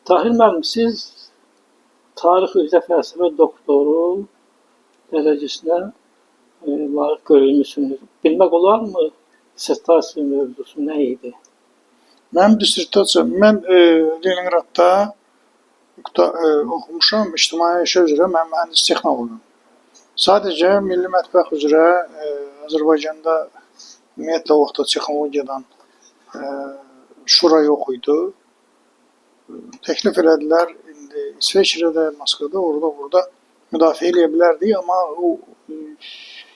Tahir müəllim, siz tarix üzrə fəlsəfə doktoru dərəcəsinə layiq görülmüsünüz. Bilmək olarmı dissertasiya mövzusu nə idi? Mənim dissertasiya, mən Leningradda oxumuşam, ictimai işə üzrə, mən mühəndis texnoloqam. Sadəcə milli mətbəx üzrə Azərbaycanda ümumiyyətlə o vaxtda texnologiyadan şura yox idi. Təklif elədilər, indi İsveçrədə, Moskvada, orada, burada müdafiə eləyə bilərdik, amma o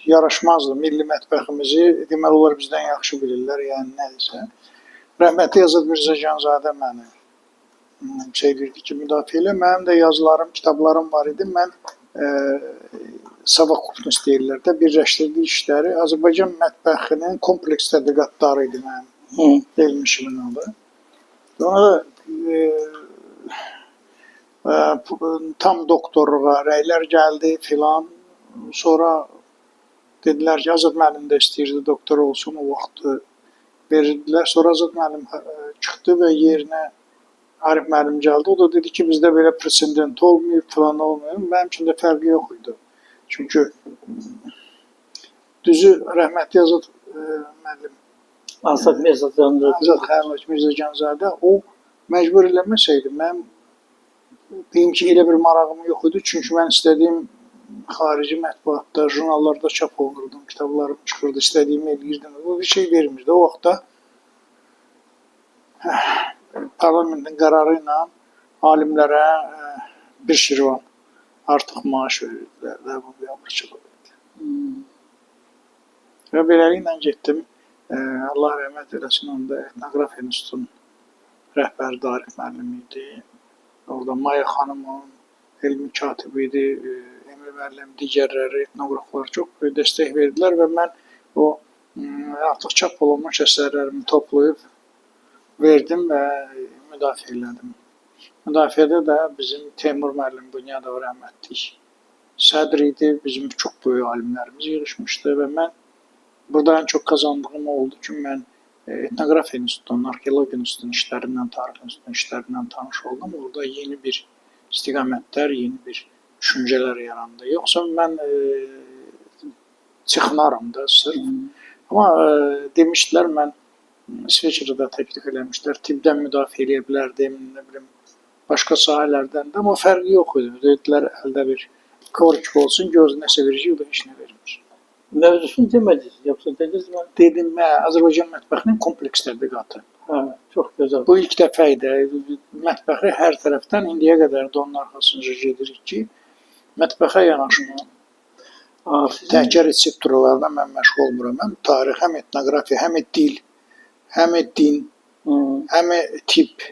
yaraşmazdı. Milli mətbəximizi deməli onlar bizdən yaxşı bilirlər, yəni nədirsə. Rəhmətli Azad Mirzəcanzadə məni şey deyirdi ki, müdafiə elə. Mənim də yazılarım, kitablarım var idi. Mən savakupnost deyirlər də, birləşdirdiyi işləri Azərbaycan mətbəxinin kompleks tədqiqatları idi mənim elmi işimin adı. Ona da tam doktorluğa rəylər gəldi filan. Sonra dedilər ki, Azad müəllim də istəyirdi doktor olsun, o vaxt verirdilər. Sonra Azad müəllim çıxdı və yerinə Arif müəllim gəldi. O da dedi ki, bizdə belə presendent olmayıb, filan olmayıb. Mənim üçün də fərqi yox idi. Çünki düzü rəhmətli Azad müəllim, Azad Mirzəcanzadə, Azad Xəliloviç Mirzəcanzadə o məcbur eləməsəydi, mənim deyim ki, elə bir marağım yox idi. Çünki mən istədiyim xarici mətbuatda, jurnallarda çap olunurdum, kitablarım çıxırdı, istədiyimi eləyirdim. Bu bir şey vermirdi. O vaxtda parlamentin qərarı ilə alimlərə bir şirvan artıq maaş verirdilər də, bu bir abırçılıq idi. Və beləliklə getdim. Allah rəhmət eləsin, onda Etnoqrafiya İnstitutunun rəhbəri də Arif müəllim idi. Orada Maya xanımın elmi katibi idi, Emil müəllim, digərləri, etnoqraflar çox böyük dəstək verdilər və mən o artıq çap olunmuş əsərlərimi toplayıb verdim və müdafiə elədim. Müdafiədə də bizim Teymur müəllim Bünyadov rəhmətlik sədr idi, bizim çox böyük alimlərimiz yığışmışdı və mən burada ən çox qazandığım oldu ki, mən Etnoqrafiya İnstitutunun, Arxeologiya İnstitutunun işlərindən, Tarix İnstitutunun işlərindən tanış oldum. Orada yeni bir istiqamətlər, yeni bir düşüncələr yarandı. Yoxsa mən çıxmaram da sırf. Amma demişdilər, mən İsveçrədə təklif eləmişdilər, tibbdən müdafiə eləyə bilərdim, nə bilim, başqa sahələrdən də, amma fərqi yox idi. Dedilər, əldə bir kork olsun, göz nəsə verəcək, o da heç nə vermir. Mövzusunu demədiniz, yoxsa dediniz mi? Dedim, mən Azərbaycan mətbəxinin kompleks tədqiqatı. Hə, çox gözəl. Bu ilk dəfə idi. Mətbəxi hər tərəfdən indiyə qədər də onun arxasınca gedirik ki, mətbəxə yanaşma. Təkər reseptorlarla mən məşğul olmuram. Həm tarix, həm etnoqrafiya, həm dil, həm din, həm tibb,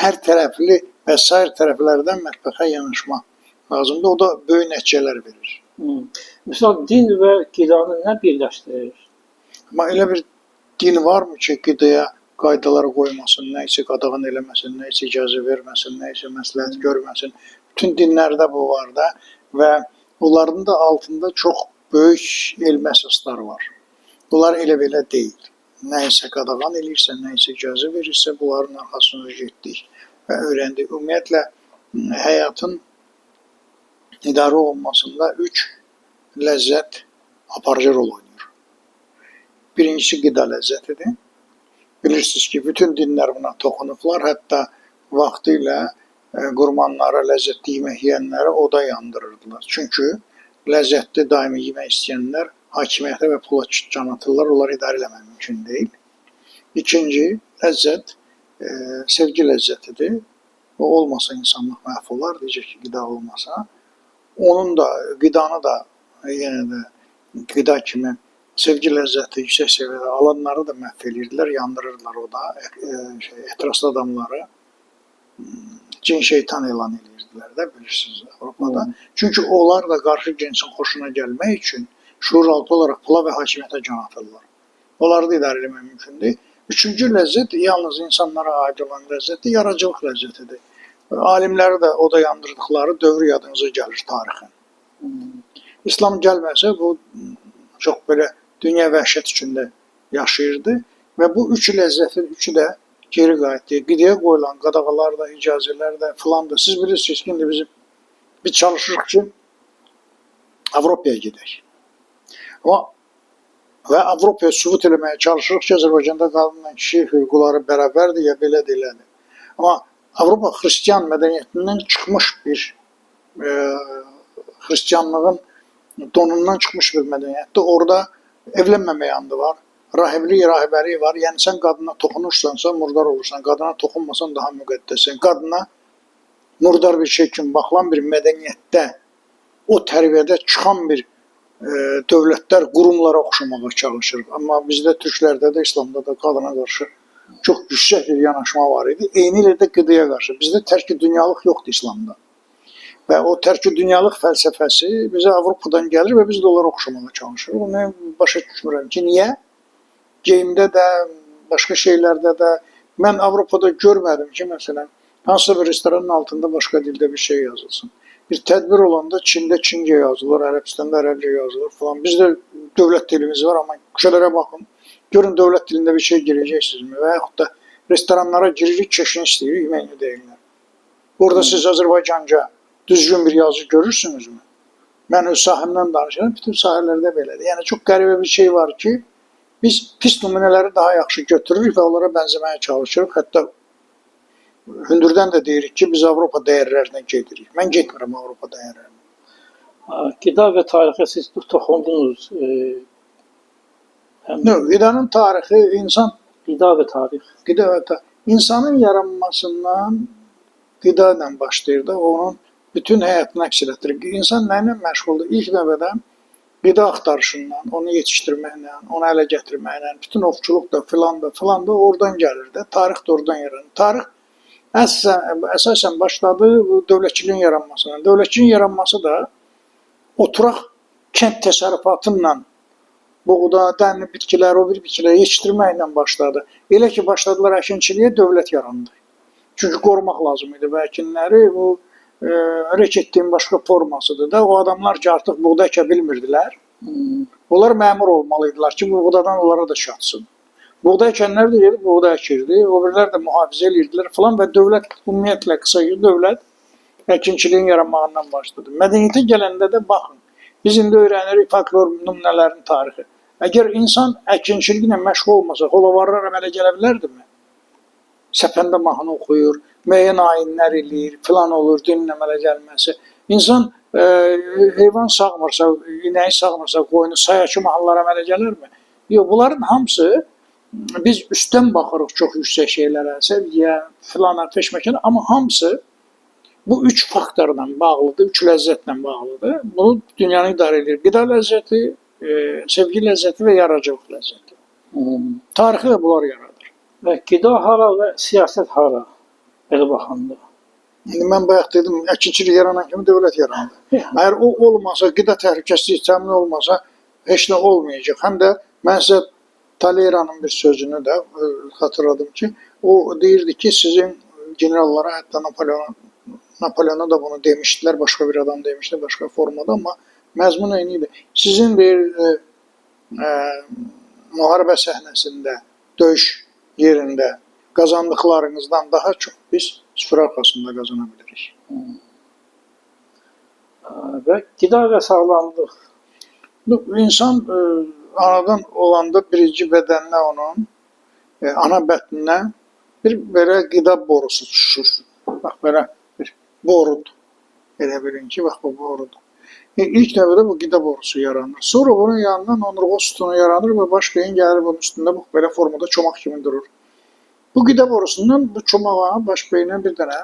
hər tərəfli və sair tərəflərdən mətbəxə yanaşma lazımdır. O da böyük nəticələr verir. Misal, din və qidanı nə birləşdirir? Amma elə bir din varmı ki, qidaya qaydalar qoymasın, nə isə qadağan eləməsin, nə isə icazə verməsin, nə isə məsləhət görməsin. Bütün dinlərdə bu var da və onların da altında çox böyük elmi əsaslar var. Bunlar elə belə deyil. Nə isə qadağan eləyirsə, nə isə icazə verirsə, bunların arxasına getdik və öyrəndik. Ümumiyyətlə, həyatın idarə olunmasında üç ləzzət aparıcı rol oynayır. Birincisi qida ləzzətidir. Bilirsiniz ki, bütün dinlər buna toxunublar. Hətta vaxtı ilə qurmanlara, ləzzətli yemək yeyənlərə oda yandırırdılar. Çünki ləzzətli daimi yemək istəyənlər hakimiyyətə və pula can atırlar, onları idarə eləmək mümkün deyil. İkinci ləzzət sevgi ləzzətidir. O olmasa insanlıq məhv olar, necə ki qida olmasa. Onun da, qidanı da yenə də qida kimi sevgi ləzzəti yüksək səviyyədə alanları da məhv edirdilər, yandırırdılar o da ehtiraslı adamları. Cin şeytan elan edirdilər də, bilirsiniz, Avropada. Çünki onlar da qarşı cinsin xoşuna gəlmək üçün şuuraltı olaraq pula və hakimiyyətə can atırlar. Onları da idarə etmək mümkün deyil. Üçüncü ləzzət yalnız insanlara aid olan ləzzətdir, yaradıcılıq ləzzətidir. Alimləri də oda yandırdıqları dövr yadınıza gəlir tarixin. İslam gəlməsə bu çox belə dünya vəhşət içində yaşayırdı və bu üç ləzzətin üçü də geri qayıtdı. Qidaya qoyulan qadağalar da, icazələr də filan da. Siz bilirsiniz ki, indi biz çalışırıq ki, Avropaya gedək. Amma və Avropaya sübut eləməyə çalışırıq ki, Azərbaycanda qadınla kişi hüquqları bərabərdir ya belədir, elədir. Amma Avropa xristian mədəniyyətindən çıxmış bir xristianlığın donundan çıxmış bir mədəniyyətdir. Orada evlənməmək andı var, rahiblik, rahibəlik var. Yəni sən qadına toxunursansa murdar olursan, qadına toxunmasan daha müqəddəssən. Qadına murdar bir şey kimi baxılan bir mədəniyyətdə, o tərbiyədə çıxan bir dövlətlər qurumlara oxşamağa çalışır. Amma bizdə türklərdə də, İslamda da qadına qarşı çox yüksək bir yanaşma var idi. Eyni ilə də qidaya qarşı. Bizdə tərk-i dünyalıq yoxdur İslamda. Və o tərk-i dünyalıq fəlsəfəsi bizə Avropadan gəlir və biz də onlara oxşamağa çalışırıq. Onu başa düşmürəm ki, niyə? Geyimdə də, başqa şeylərdə də. Mən Avropada görmədim ki, məsələn, hansısa bir restoranın altında başqa dildə bir şey yazılsın. Bir tədbir olanda Çində Çincə yazılır, Ərəbistanda Ərəbcə yazılır falan. Bizdə dövlət dilimiz var, amma küçələrə baxın, görün dövlət dilində bir şey girəcəksinizmi? Və yaxud da restoranlara giririk, keşini istəyirik, yeməyini deyirlər. Orada siz Azərbaycanca düzgün bir yazı görürsünüzmü? Mən öz sahəmdən danışıram, bütün sahələrdə belədir. Yəni çox qəribə bir şey var ki, biz pis nümunələri daha yaxşı götürürük və onlara bənzəməyə çalışırıq. Hətta hündürdən də deyirik ki, biz Avropa dəyərlərinə gedirik. Mən getmirəm Avropa dəyərlərinə. Qida və tarixə siz toxundunuz. Qidanın tarixi, insan... Qida və tarix. Qida və tarix. İnsanın yaranmasından qida ilə başlayır da, onun bütün həyatını əks elətdirir. İnsan nə ilə məşğuldur? İlk növbədə qida axtarışından, onu yetişdirməklə, onu ələ gətirməklə, bütün ovçuluq da, filan da, filan da oradan gəlir də, tarix də oradan yaranır. Tarix əsasən başladı bu dövlətçiliyin yaranmasından. Dövlətçiliyin yaranması da oturaq kənd təsərrüfatıyla buğda, dənli bitkilər, o bir bitkilər yetişdirməklə başladı. Elə ki, başladılar əkinçiliyə, dövlət yarandı. Çünki qorumaq lazım idi və əkinləri bu reketliyin başqa formasıdır da. O adamlar ki, artıq buğda əkə bilmirdilər. Onlar məmur olmalıydılar ki, bu buğdadan onlara da çatsın. Buğda əkənlər də gedib buğda əkirdi, o birilər də mühafizə edirdilər filan və dövlət, ümumiyyətlə qısaca dövlət əkinçiliyin yaranmağından başladı. Mədəniyyətə gələndə də baxın, biz indi öyrənirik folklor nümunələrinin tarixi. Əgər insan əkinçiliklə məşğul olmasa, holovarlar əmələ gələ bilərdimi? Səpəndə mahnı oxuyur, müəyyən ayinlər eləyir, filan olur, dinin əmələ gəlməsi. İnsan heyvan sağmırsa, inəyi sağmırsa, qoyunu, sayakı mahnılar əmələ gələrmi? Yox, bunların hamısı biz üstdən baxırıq çox yüksək şeylərə, sevgiyə, filana, peşməkana, amma hamısı bu üç faktorla bağlıdır, üç ləzzətlə bağlıdır. Bunu dünyanı idarə edir. Qida ləzzəti, sevgi ləzzəti və yaradıcılıq ləzzəti. Tarixi də bunlar yaradır. Və qida hara və siyasət hara belə baxanda? İndi mən bayaq dedim, əkinçilik yaranan kimi dövlət yarandı. Əgər o olmasa, qida təhlükəsizlik təmin olmasa, heç nə olmayacaq. Həm də mən sizə Taleyranın bir sözünü də xatırladım ki, o deyirdi ki, sizin generallara, hətta Napoleona da bunu demişdilər, başqa bir adam demişdi, başqa formada, amma məzmun eyni idi. Sizin bir müharibə səhnəsində, döyüş yerində qazandıqlarınızdan daha çox biz süfrə arxasında qazana bilirik. Və qida və sağlamlıq. İnsan anadan olanda birinci bədəninə onun, ana bətninə bir belə qida borusu düşür. Bax, belə bir borudur. Elə bilin ki, bax bu borudur. İlk növbədə bu qida borusu yaranır. Sonra bunun yanından onurğa sütunu yaranır və baş beyin gəlir bunun üstündə bax belə formada çomaq kimi durur. Bu qida borusundan bu çomağa, baş beyinə bir dənə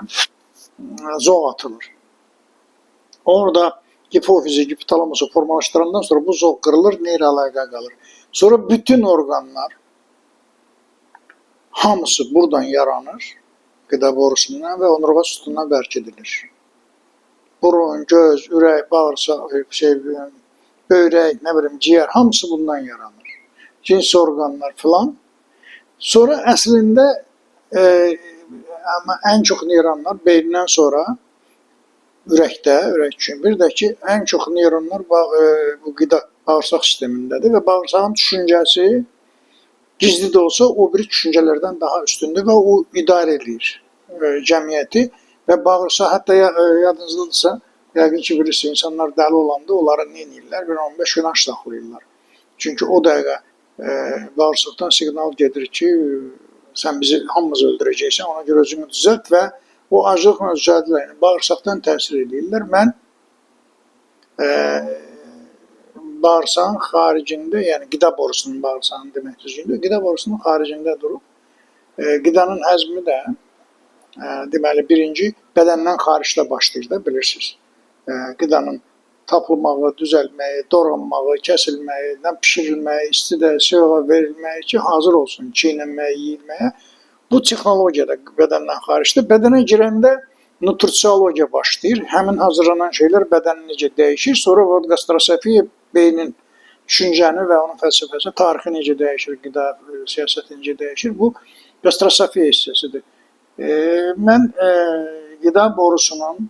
zoğ atılır. Orada hipofizi, hipotalamusu formalaşdırandan sonra bu zoğ qırılır, neyro əlaqə qalır. Sonra bütün orqanlar hamısı buradan yaranır, qida borusundan və onurğa sütununa bərkidilir. Burun, göz, ürək, bağırsaq, böyrək, nə bilim, ciyər, hamısı bundan yaranır. Cins orqanlar filan. Sonra əslində ən çox neyronlar beynindən sonra ürəkdə, ürək üçün. Bir də ki, ən çox neyronlar bu qida bağırsaq sistemindədir və bağırsağın düşüncəsi Gizli də olsa o biri düşüncələrdən daha üstündür və o idarə eləyir cəmiyyəti və bağırsaq, hətta yadınızdadırsa, yəqin ki bilirsiniz, insanlar dəli olanda onları nə edirlər? Bir 15 gün aç saxlayırlar. Çünki o dəqiqə bağırsaqdan siqnal gedir ki, sən bizi hamımızı öldürəcəksən, ona görə özünü düzəlt və o aclıqla düzəldirlər. Yəni, bağırsaqdan təsir edirlər. Mən bağırsağın xaricində, yəni qida borusunun bağırsağını demək düzgündür, qida borusunun xaricində durub, qidanın həzmi də deməli, birinci bədəndən xaricdə başlayır da, bilirsiniz. Qidanın tapılmağı, düzəlməyi, doğranmağı, kəsilməyi, pişirilməyi, istidə, soyuğa verilməyi ki, hazır olsun çiynənməyə, yeyilməyə. Bu texnologiya da bədəndən xaricdir. Bədənə girəndə nutrisiologiya başlayır. Həmin hazırlanan şeylər bədəni necə dəyişir. Sonra gastrosofiya beynin düşüncəni və onun fəlsəfəsi, tarixi necə dəyişir, qida siyasəti necə dəyişir. Bu gastrosofiya hissəsidir. Mən qida borusunun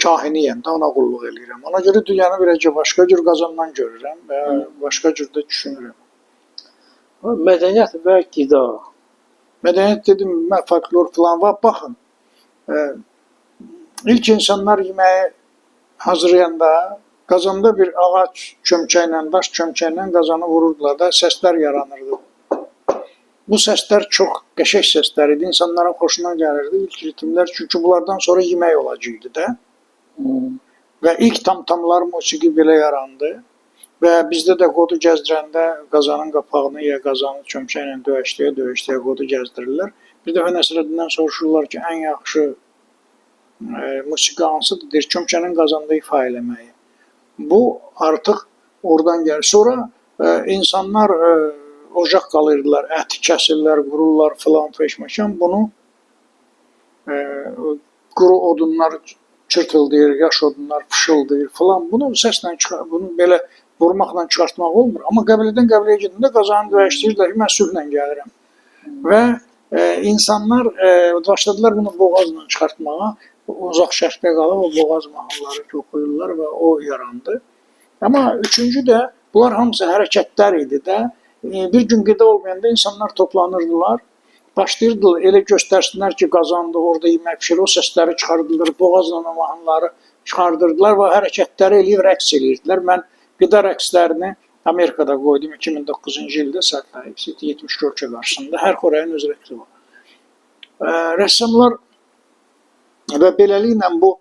kahiniyəm də, ona qulluq eləyirəm. Ona görə dünyanı biləcək başqa cür qazandan görürəm və başqa cür də düşünürəm. Mədəniyyət və qida. Mədəniyyət dedim, folklor filan var. Baxın, ilk insanlar yeməyi hazırlayanda qazanda bir ağac çömçəklə, daş çömçəklə qazanı vururdular da, səslər yaranırdı. Bu səslər çox qəşəng səslər idi, insanların xoşuna gəlirdi ilk ritimlər, çünki bunlardan sonra yemək olacaqdı da. Və ilk tam-tamlar musiqi belə yarandı və bizdə də qodu gəzdirəndə qazanın qapağını ya qazanı çömçəklə döyüşləyə-döyüşləyə qodu gəzdirirlər. Bir dəfə Nəsrəddindən soruşurlar ki, ən yaxşı musiqi hansıdır? Deyir, çömçənin qazanda ifa eləməyi. Bu artıq oradan gəlir. Sonra insanlar ocaq qalırdılar, əti kəsirlər, qururlar filan feşməkan. Bunu quru odunlar çırtıldayır, yaş odunlar fışıldayır filan. Bunu səslə çıxar, bunu belə vurmaqla çıxartmaq olmur. Amma qəbilədən qəbiləyə gedəndə qazanı döyüşdürdülər ki, mən sülhlə gəlirəm. Və insanlar başladılar bunu boğazla çıxartmağa. Uzaq şərqdə qalıb o boğaz mahnıları ki, oxuyurlar və o yarandı. Amma üçüncü də bunlar hamısı hərəkətlər idi də. Bir gün qida olmayanda insanlar toplanırdılar. Başlayırdılar, elə göstərsinlər ki, qazandı, orada yemək pişirir, o səsləri çıxardırdılar, boğazla o mahnıları çıxardırdılar və hərəkətləri eləyib rəqs eləyirdilər. Mən qida rəqslərini Amerikada qoydum 2009-cu ildə Salt Lake City 70 ölkə qarşısında. Hər xörəyin öz rəqsi var. Rəssamlar və beləliklə bu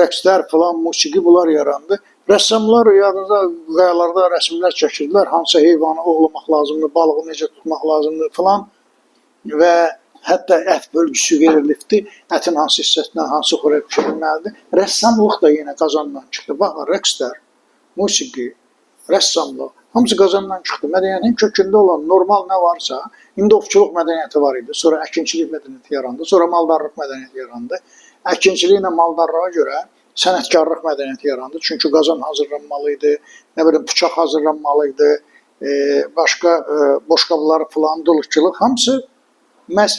rəqslər filan, musiqi bunlar yarandı. Rəssamlar yadınızda qayalarda rəsmlər çəkirdilər, hansı heyvanı ovlamaq lazımdır, balığı necə tutmaq lazımdır filan və hətta ət bölgüsü verilibdi, ətin hansı hissəsindən hansı xörək pişirilməlidir. Rəssamlıq da yenə qazandan çıxdı. Baxın, rəqslər, musiqi, rəssamlıq, hamısı qazandan çıxdı. Mədəniyyətin kökündə olan normal nə varsa, indi ovçuluq mədəniyyəti var idi, sonra əkinçilik mədəniyyəti yarandı, sonra maldarlıq mədəniyyəti yarandı. Əkinçiliklə maldarlığa görə sənətkarlıq mədəniyyəti yarandı. Çünki qazan hazırlanmalı idi, nə bilim, bıçaq hazırlanmalı idi, başqa boşqabları filan, duluqçuluq, hamısı məhz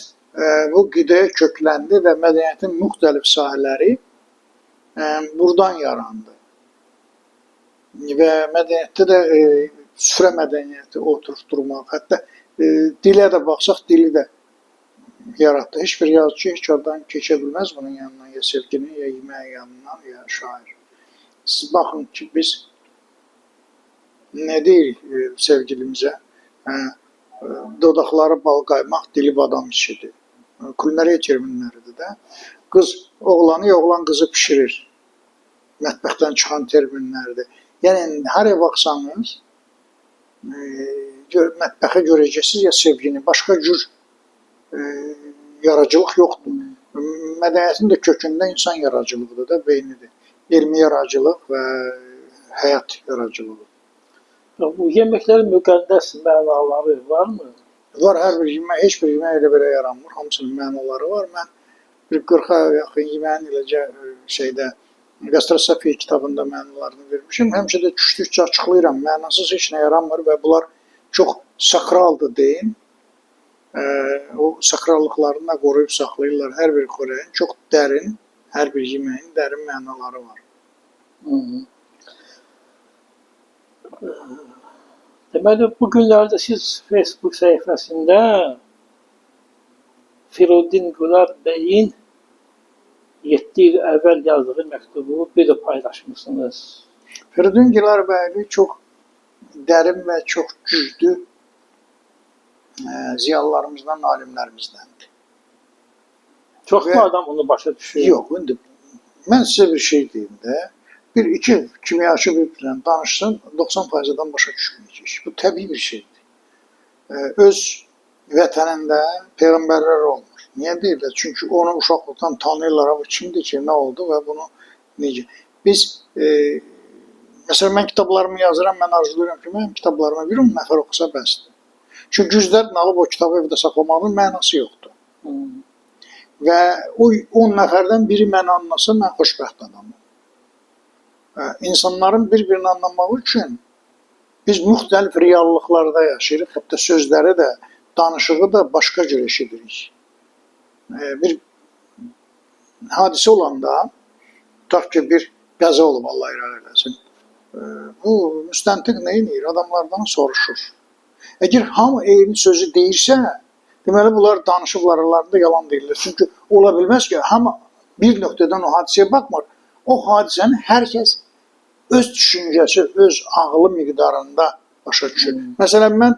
bu qidaya kökləndi və mədəniyyətin müxtəlif sahələri buradan yarandı. Və mədəniyyətdə də süfrə mədəniyyəti oturtdurmaq, hətta dilə də baxsaq, dili də yaratdı. Heç bir yazıcı heç oradan keçə bilməz bunun yanından, ya sevginin, ya yeməyin yanından, ya şair. Siz baxın ki, biz nə deyirik sevgilimizə? Dodaqları bal qaymaq, dili badam içidir. Kulinariya terminləridir də. Qız oğlanı, ya oğlan qızı pişirir. Mətbəxdən çıxan terminlərdir. Yəni, haraya baxsanız, mətbəxə görəcəksiniz ya sevgini, başqa cür yaradıcılıq yoxdur. Mədəniyyətin də kökündə insan yaradıcılığıdır da, beynidir. Elmi yaradıcılıq və həyat yaradıcılığı. Bu yeməklərin müqəddəs mənaları varmı? Var, hər bir yemək, heç bir yemək elə belə yaranmır. Hamısının mənaları var. Mən bir 40-a yaxın yeməyin eləcə şeydə, Gastrosofiya kitabında mənalarını vermişim. Həmişə də düşdükcə açıqlayıram. Mənasız heç nə yaranmır və bunlar çox sakraldır deyin. O sakrallıqlarını da qoruyub saxlayırlar. Hər bir xörəyin çox dərin, hər bir yeməyin dərin mənaları var. Deməli, bu günlərdə siz Facebook səhifəsində Firudin Gülər bəyin 7 il əvvəl yazdığı məktubu bir də paylaşmısınız. Firidun Gilarbəyli çox dərin və çox güclü ziyalılarımızdan, alimlərimizdəndir. Çox Və- mu adam onu başa düşür? Yox, indi mən sizə bir şey deyim də. Bir iki kimyaçı bir-birinə danışsın, 90% adam başa düşməyəcək. Bu təbii bir şeydir. Öz vətənində peyğəmbərlər olmur. Niyə deyirlər? Çünki onu uşaqlıqdan tanıyırlar. Bu kimdir ki, nə oldu və bunu necə? Biz məsələn mən kitablarımı yazıram, mən arzulayıram ki, mənim kitablarımı bir 10 nəfər oxusa bəsdir. Çünki yüzlərlə alıb o kitabı evdə saxlamağın mənası yoxdur. Hmm. Və o 10 nəfərdən biri məni anlasa, mən xoşbəxt adamam. İnsanların bir-birini anlamağı üçün biz müxtəlif reallıqlarda yaşayırıq. Hətta sözləri də, danışığı da başqa cür eşidirik. Bir hadisə olanda, tutaq ki, bir qəza olub, Allah irad eləsin. Bu müstəntiq nə edir? Adamlardan soruşur. Əgər hamı eyni sözü deyirsə, deməli bunlar danışıqlar aralarında yalan deyirlər. Çünki ola bilməz ki, hamı bir nöqtədən o hadisəyə baxmır. O hadisəni hər kəs öz düşüncəsi, öz ağlı miqdarında başa düşür. Məsələn, mən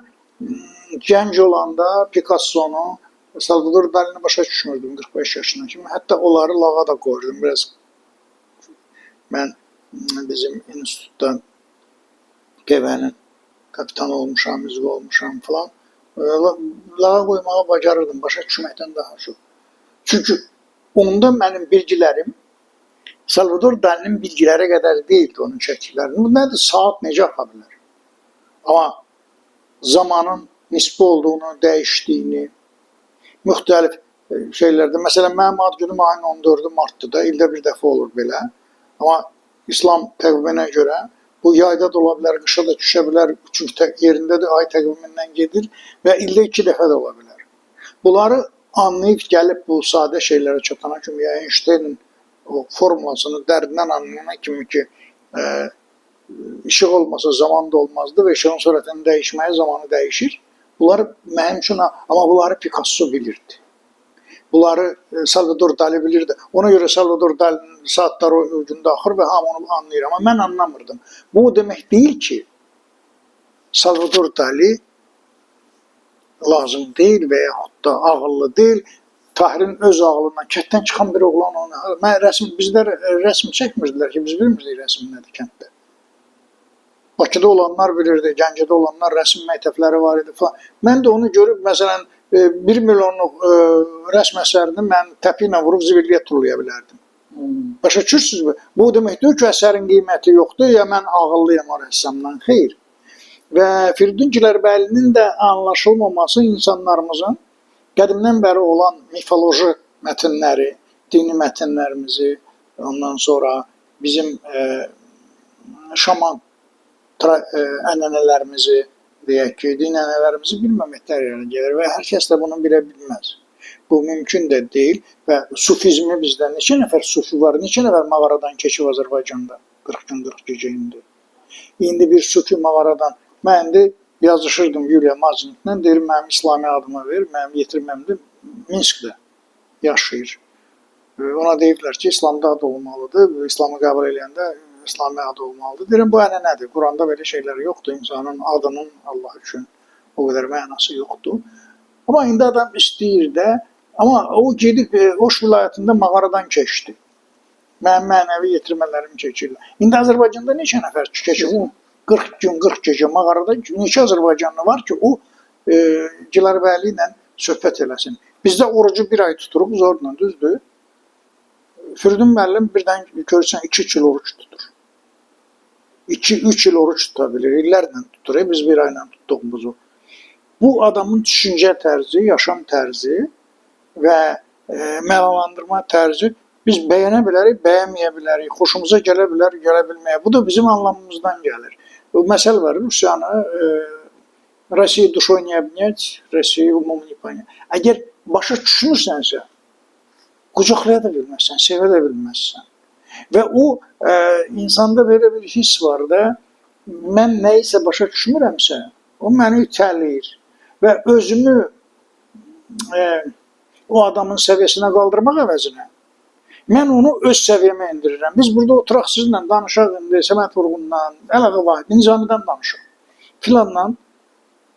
gənc olanda Picasso-nu, Salvador Dalini başa düşmürdüm 45 yaşına kimi. Hətta onları lağa da qoyurdum biraz. Mən bizim institutda PV-nin kapitanı olmuşam, üzvü olmuşam filan. Lağa qoymağı bacarırdım, başa düşməkdən daha çox. Çünki onda mənim bilgilərim Salvador Dalinin bilgiləri qədər deyildi onun çəkdikləri. Bu nədir? Saat necə axa bilər? Amma zamanın nisbi olduğunu, dəyişdiyini, müxtəlif şeylərdə. Məsələn, mənim ad günüm ayın 14-ü martdır da, ildə bir dəfə olur belə. Amma İslam təqviminə görə bu yayda da ola bilər, qışa da düşə bilər, çünki yerindədir, ay təqvimindən gedir və ildə 2 dəfə də ola bilər. Bunları anlayıb gəlib bu sadə şeylərə çatana kimi, ya Einsteinin o formulasını dərindən anlayana kimi ki, işıq olmasa zaman da olmazdı və işığın sürətinin dəyişməyi zamanı dəyişir. Bunları mənim üçün, amma bunları Picasso bilirdi. Bunları Salvador Dali bilirdi. Ona görə Salvador Dalinin saatları o gündə axır və hamı onu anlayır. Amma mən anlamırdım. Bu o demək deyil ki, Salvador Dali lazım deyil və yaxud da ağıllı deyil. Tahirin öz ağlından, kənddən çıxan bir oğlan onu. Mən rəsm, bizlər rəsm çəkmirdilər ki, biz bilmirdik rəsm nədir kənddə. Bakıda olanlar bilirdi, Gəncədə olanlar rəsm məktəbləri var idi falan. Mən də onu görüb, məsələn, 1 milyonluq rəsm əsərini mən təpi ilə vurub zibilliyə tullaya bilərdim. Başa düşürsünüzmü? Bu o demək deyil ki, əsərin qiyməti yoxdur, ya mən ağıllıyam o rəssamdan. Xeyr. Və Firidun Gilərbəylinin də anlaşılmaması insanlarımızın qədimdən bəri olan mifoloji mətnləri, dini mətnlərimizi, ondan sonra bizim şaman ənənələrimizi, deyək ki, din ənənələrimizi bilməməkdən irəli gəlir və hər kəs də bunu bilə bilməz. Bu mümkün də deyil və sufizmi bizdə neçə nəfər sufi var, neçə nəfər mağaradan keçib Azərbaycanda 40 gün 40 gecə indi. İndi bir sufi mağaradan, mən indi yazışırdım Yuliya Mazinliklə, deyir, mənim İslami adımı ver, mənim yetirməmdir, Minskdə yaşayır. Ona deyiblər ki, İslamda ad olmalıdır, İslamı qəbul eləyəndə İslami adı olmalıdır. Deyirəm, bu ənənədir, Quranda belə şeylər yoxdur, insanın adının Allah üçün o qədər mənası yoxdur. Amma indi adam istəyir də, amma o gedib Oş vilayətində mağaradan keçdi. Mənim mənəvi yetirmələrim keçirlər. İndi Azərbaycanda neçə nəfər keçib? O 40 gün, 40 gecə mağarada neçə Azərbaycanlı var ki, o Gilərbəyli ilə söhbət eləsin. Bizdə orucu bir ay tuturuq, zorla, düzdür? Firidun müəllim birdən görürsən 2-3 il oruç tutur. 2-3 il oruç tuta bilir, illərlə tutur. Biz bir ayla tutduğumuzu. Bu adamın düşüncə tərzi, yaşam tərzi və mənalandırma tərzi biz bəyənə bilərik, bəyənməyə bilərik, xoşumuza gələ bilər, gələ bilməyə. Bu da bizim anlamımızdan gəlir. Bu məsəl var, Rusiyanı Rusiya duşoy ne обнять, Rusiya umum ne понять. Əgər başa düşmürsənsə, qucaqlaya da bilməzsən, sevə də bilməzsən. Və o insanda belə bir his var da, mən nəyisə başa düşmürəmsə, O məni itələyir və özümü o adamın səviyyəsinə qaldırmaq əvəzinə mən onu öz səviyyəmə endirirəm. Biz burada oturaq sizinlə danışaq indi Səməd Vurğundan, Əlağa Vahid, Nizamidən danışaq. Filandan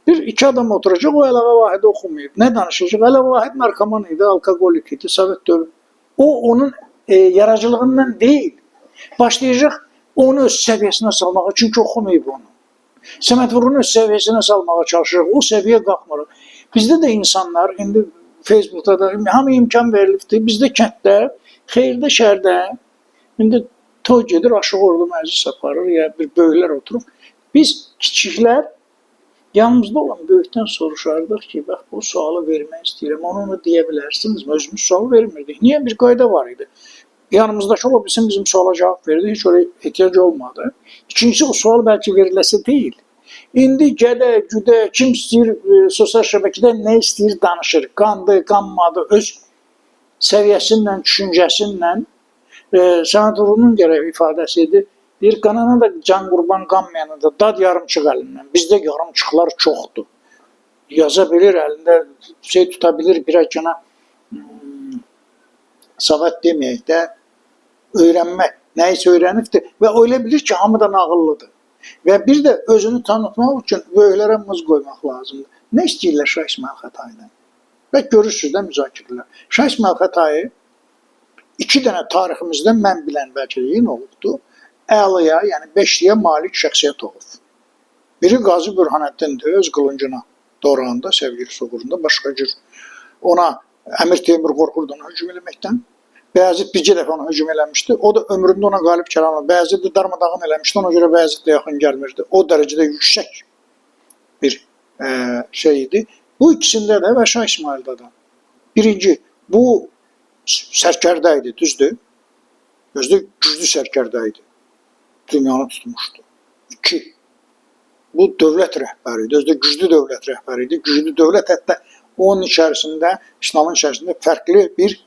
bir iki adam oturacaq, o Əlağa Vahidi oxumayıb. Nə danışacaq? Əlağa Vahid narkoman idi, alkoqolik idi, Sovet dövrü. O onun yaradıcılığından deyil. Başlayacaq onu öz səviyyəsinə salmağa, çünki oxumayıb onu. Səməd Vurğun öz səviyyəsinə salmağa çalışır, o səviyyə qalxmır. Bizdə də insanlar, indi Facebook'da da hamı imkan verilibdir. Bizdə kənddə, xeyirdə, şərdə, indi toy gedir, Aşıq Ordu məclis aparır, ya bir böyüklər oturub. Biz kiçiklər yanımızda olan böyükdən soruşardıq ki, bax bu sualı vermək istəyirəm, onu deyə bilərsiniz mi? Özümüz sual vermirdik. Niyə? Bir qayda var idi. Yanımızdakı ola bilsin bizim suala cavab verdi, heç oraya ehtiyac olmadı. İkincisi, o sual bəlkə veriləsi deyil. İndi gədə, güdə, kim istəyir sosial şəbəkədə nə istəyir danışır. Qandı, qanmadı, öz səviyyəsinlə, düşüncəsinlə. Səməd Vurğunun gərək ifadəsi idi. Deyir, qanana da can qurban, qanmayana da dad yarımçıq əlindən. Bizdə yarımçıqlar çoxdur. Yaza bilir, əlində şey tuta bilir, biraz cana savad deməyək də, öyrənmək, nəyisə öyrənibdir və o elə bilir ki, hamıdan ağıllıdır. Və bir də özünü tanıtmaq üçün böyüklərə mız qoymaq lazımdır. Nə istəyirlər Şah İsmayıl Xətaidən? Və görürsünüz də müzakirələr. Şah İsmayıl Xətai iki dənə tariximizdə mən bilən bəlkə də yenə olubdur. Əlaya, yəni beşliyə malik şəxsiyyət olub. Biri Qazi Bürhanəddindir, öz qılıncına doğranda, sevgilisi uğrunda, başqa cür ona Əmir Teymur qorxurdu ona hücum eləməkdən. Bəyazıt bircə dəfə ona hücum eləmişdi. O da ömründə ona qalib gələn, Bəyazıt də darmadağın eləmişdi, ona görə Bəyazıt də yaxın gəlmirdi. O dərəcədə yüksək bir şey idi. Bu ikisində də və Şah İsmayılda da. Birinci, bu sərkərdə idi, düzdür? Özü də güclü sərkərdə idi. Dünyanı tutmuşdu. İki, bu dövlət rəhbəri idi, özü də güclü dövlət rəhbəri idi. Güclü dövlət hətta onun içərisində, İslamın içərisində fərqli bir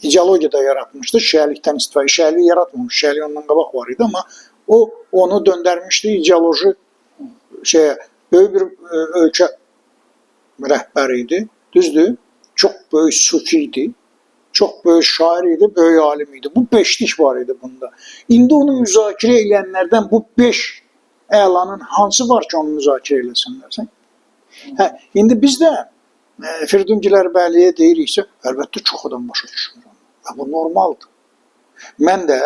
ideologiya da yaratmışdı. Şiəlikdən istifadə. Şiəlik yaratmamış, şiəlik ondan qabaq var idi, amma o onu döndərmişdi ideoloji şeyə. Böyük bir ölkə rəhbəri idi, düzdür? Çox böyük sufi idi, çox böyük şair idi, böyük alim idi. Bu beşlik var idi bunda. İndi onu müzakirə edənlərdən bu beş əlanın hansı var ki, onu müzakirə eləsinlər? Hə, indi biz də Firidun Gilərbəyliyə deyiriksə, əlbəttə çox adam başa düşmür onu. Və bu normaldır. Mən də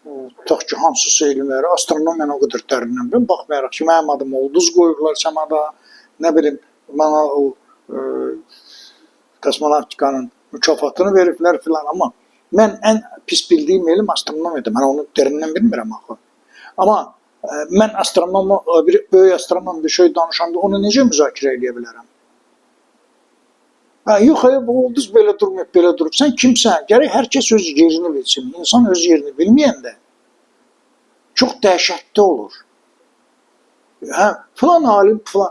tutaq ki, hansısa elmləri, astronomiyanı o qədər dərindən bilmirəm. Baxmayaraq ki, mənim adım ulduz qoyublar səmada, nə bilim, mənə o kosmonavtikanın mükafatını veriblər filan. Amma mən ən pis bildiyim elm astronomiyadır. Mən onu dərindən bilmirəm axı. Amma mən astronom, bir böyük astronom bir şey danışanda onu necə müzakirə eləyə bilərəm? Hə, yox, bu ulduz belə durmayıb, belə durub. Sən kimsən? Gərək hər kəs öz yerini bilsin. İnsan öz yerini bilməyəndə çox dəhşətli olur. Hə, filan alim, filan.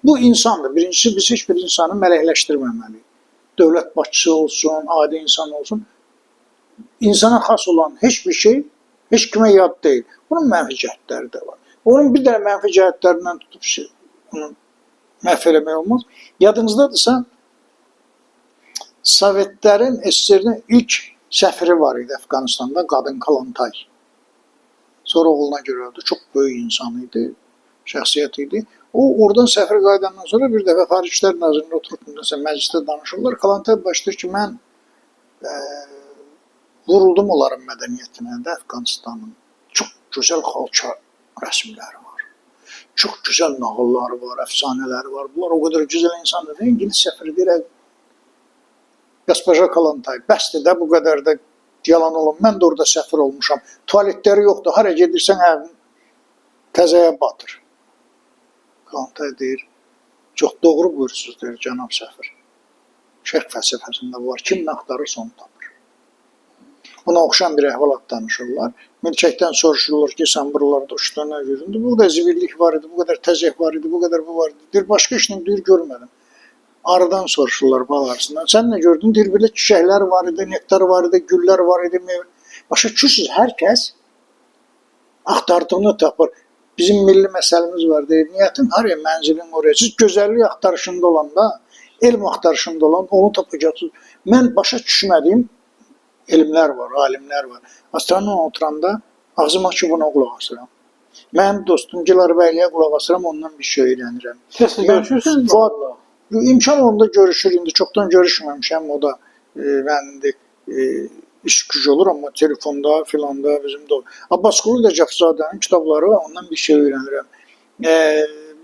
Bu insandır. Birincisi, biz heç bir insanı mələkləşdirməməliyik. Dövlət başçısı olsun, adi insan olsun. İnsana xas olan heç bir şey heç kimə yad deyil. Bunun mənfi cəhətləri də var. Onun bir də mənfi cəhətlərindən tutub şey, onu məhv eləmək olmaz. Yadınızdadırsa, Sovetlərin SSR-nin ilk səfiri var idi Əfqanistanda, Qadın Kalantay. Sonra oğluna görə öldü. Çox böyük insan idi, şəxsiyyət idi. O, oradan səfir qayıdandan sonra bir dəfə Xarici İşlər Nazirində oturub, məsələn, məclisdə danışırlar. Kalantay başlayır ki, mən vuruldum onların mədəniyyətinə də Əfqanistanın. Çox gözəl xalça rəsmləri var. Çox gözəl nağılları var, əfsanələri var. Bunlar o qədər gözəl insandır. İngilis səfiri deyir, Gaspaja Kalantay, bəsdir də bu qədər də yalan olun. Mən də orada səfir olmuşam. Tualetləri yoxdur. Hara gedirsən, əvin təzəyə batır. Kalantay deyir, çox doğru buyursunuz, deyir cənab səfir. Şərq fəlsəfəsində var. Kim nə axtarırsa onu tapır. Buna oxşan bir əhvalat danışırlar. Milçəkdən soruşurlar ki, sən buralarda uçdan nə gördün? Bu qədər zibillik var idi, bu qədər təzyiq var idi, bu qədər bu var idi. Deyir, başqa heç nə deyir, görmədim. Arıdan soruşurlar bal arısından. Sən nə gördün? Deyir, belə çiçəklər var idi, nektar var idi, güllər var idi. Meyvə. Başa düşürsünüz, hər kəs axtardığını tapır. Bizim milli məsələmiz var, deyir, niyyətin haraya, mənzilin oraya. Siz gözəllik axtarışında olanda, elm axtarışında olan onu tapacaqsınız. Mən başa düşmədiyim elmlər var, alimlər var. Astronom oturanda ağzım açıb ona qulaq asıram. Mənim dostum Gülar Bəyliyə qulaq asıram, ondan bir şey öyrənirəm. Siz görüşürsünüz mü? Fuad, imkan olanda görüşür, indi çoxdan görüşməmişəm, o da mən indi iş güc olur, amma telefonda filanda bizim də. Abbasqulu Nəcəfzadənin kitabları var, ondan bir şey öyrənirəm.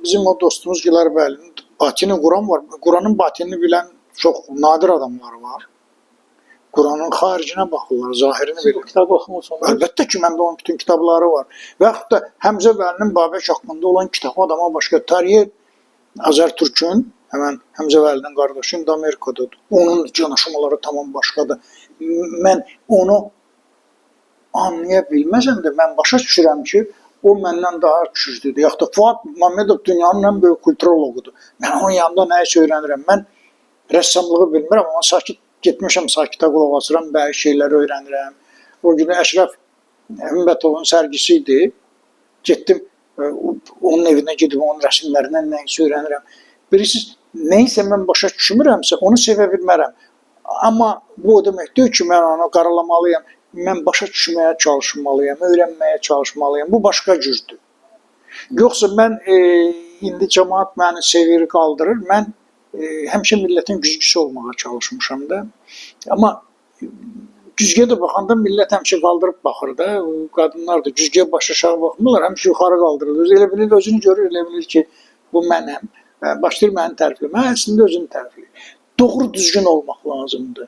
Bizim o dostumuz Gülar Bəylinin batini Quran var. Quranın batinini bilən çox nadir adamlar var. Quranın xaricinə baxırlar, zahirini Siz o bilirlər. kitabı oxumusunuz. Əlbəttə ki, məndə onun bütün kitabları var. Və yaxud da Həmzə Vəlinin Babək haqqında olan kitabı adama başqa. Tarihi Azərtürkün, həmən Həmzə Vəlinin qardaşı indi Amerikadadır. Onun yanaşmaları tamam başqadır. Mən onu anlaya bilməsəm də mən başa düşürəm ki, o məndən daha güclüdür. Yaxud da Fuad Mamedov dünyanın ən böyük kulturoloqudur. Mən onun yanında nəyisə öyrənirəm. Mən rəssamlığı bilmirəm, amma sakit getmişəm, sakitə qulaq asıram, bəzi şeyləri öyrənirəm. O gün Əşrəf Hümbətovun sərgisi idi. Getdim, onun evinə gedib onun rəsmlərindən nəyisə öyrənirəm. Bilirsiniz, nəyisə mən başa düşmürəmsə, onu sevə bilmərəm. Amma bu o demək deyil ki, mən onu qaralamalıyam. Mən başa düşməyə çalışmalıyam, öyrənməyə çalışmalıyam. Bu başqa cürdür. Yoxsa mən indi cəmaət məni sevir, qaldırır. Mən həmişə millətin güzgüsü olmağa çalışmışam da. Amma güzgüyə də baxanda millət həmişə qaldırıb baxır da. Qadınlar da güzgüyə baş aşağı baxmırlar, həmişə yuxarı qaldırırlar. Elə bilir, özünü görür, elə bilir ki, bu mənəm. Başlayır məni tərifləməyə, əslində özünü tərifləyir. Doğru düzgün olmaq lazımdır.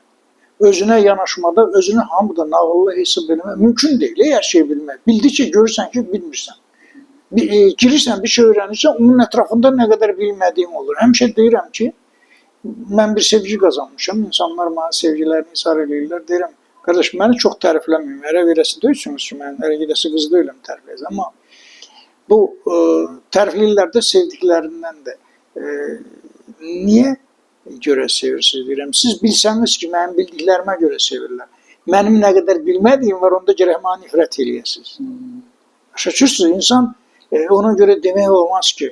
Özünə yanaşmada, özünü hamıdan ağıllı hesab eləmək mümkün deyil, hər şeyi bilmək. Bildikcə görürsən ki, bilmirsən. Girirsən, bir şey öyrənirsən, onun ətrafında nə qədər bilmədiyin olur. Həmişə deyirəm ki, mən bir sevgi qazanmışam, insanlar mənə sevgilərini izhar eləyirlər. Deyirəm, qardaş, məni çox tərifləməyin, ərə verəsi deyilsiniz ki, mən ərə gedəsi qız deyiləm tərifləyəcəm. Amma bu tərifləyirlər də sevdiklərindən də. Niyə görə sevirsiniz deyirəm. Siz bilsəniz ki, mənim bildiklərimə görə sevirlər. Mənim nə qədər bilmədiyim var, onda gərək mənə nifrət eləyəsiniz. Başa düşürsünüz, insan ona görə demək olmaz ki,